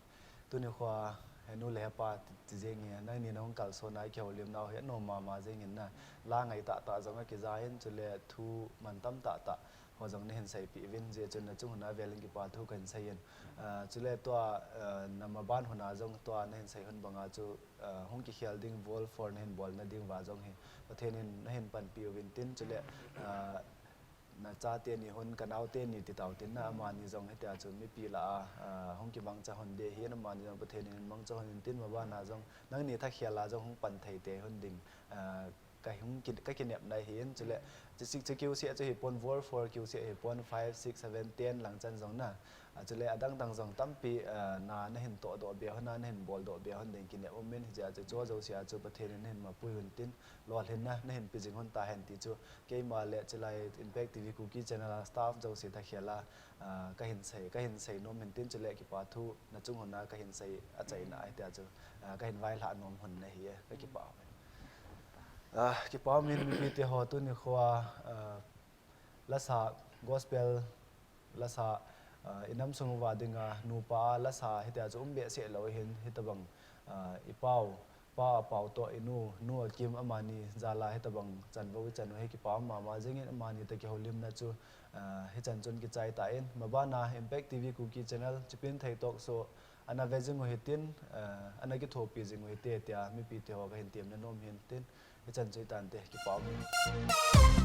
tuni khoa henu le hepa ti, ti jenge, nangni nahung kalsona kihoulimnau hi anom mama jengin na, la ngai tahtah jong akija in, chule thu mantam tahtah ho jong nahin seipeh uvin, hijeh chun nachung hon a velin kipa thu kahin seiyin. Ah, chule tua, ah, namaban hon a jong tua nahin sei hon banga chu, ah, hung kikhel ding Vol Four nahin bolna ding uva jong hi Pathen in nahin panpi uvin tin, chule, ah, nachate ni hon, kanaote ni ti tao tin na, amani jong hitia chu mipi lah a, ah, hung kimangcha hon ding ahin, amani jong Pathen in mangcha hon in tin, mabana jong nangni thakhel a jong hung pan thei tei hon ding, ah, kahung ki-, kakinepna ahin, chule, chu six chu kiuseh chu hipon, Vol Four kiuseh hipon, five, six, seven, ten lang chan jong na. Ah, chule adang dang jong tampi, ah, na, nahin tohdoh be hon a, nahin boldoh be hon ding kinep um in, hijeh a chu, chu jouse a chu Pathen in nahin mapui hon tin, lolhinna nahin pe jing hon tahen ti chu, keima le chulai Impact T V Kuki channel a staff jouse thakhel a, ah, kahin sei, kahin sei nom in tin, chule kipa thu nachung hon a kahin sei achaina ahi tia chu, ah, kahin vailhah nom hon ahi e, kakipah e. Ah, kipa um in mipi te ho tuni khoa, ah, lasa gospel, lasa, ah, inam sung uva dinga, nupa a lasa hitia chu um behseh lou hin, hitabang, ah, ipau, Pa Apau toh inu, Nu Akim amani jal a hitabang chanvou ichan u hi kipa um mama jengin amani toh kihoulimna chu, ah, hichan chun kichai tan, mabana Impact T V Kuki channel, Chipinthei Talk Show, ana ve jing u hitin, ah, ana kithopi jing u hite tia mipi te ho kahin temna nom hin tin, hichan chu itante, kipa um.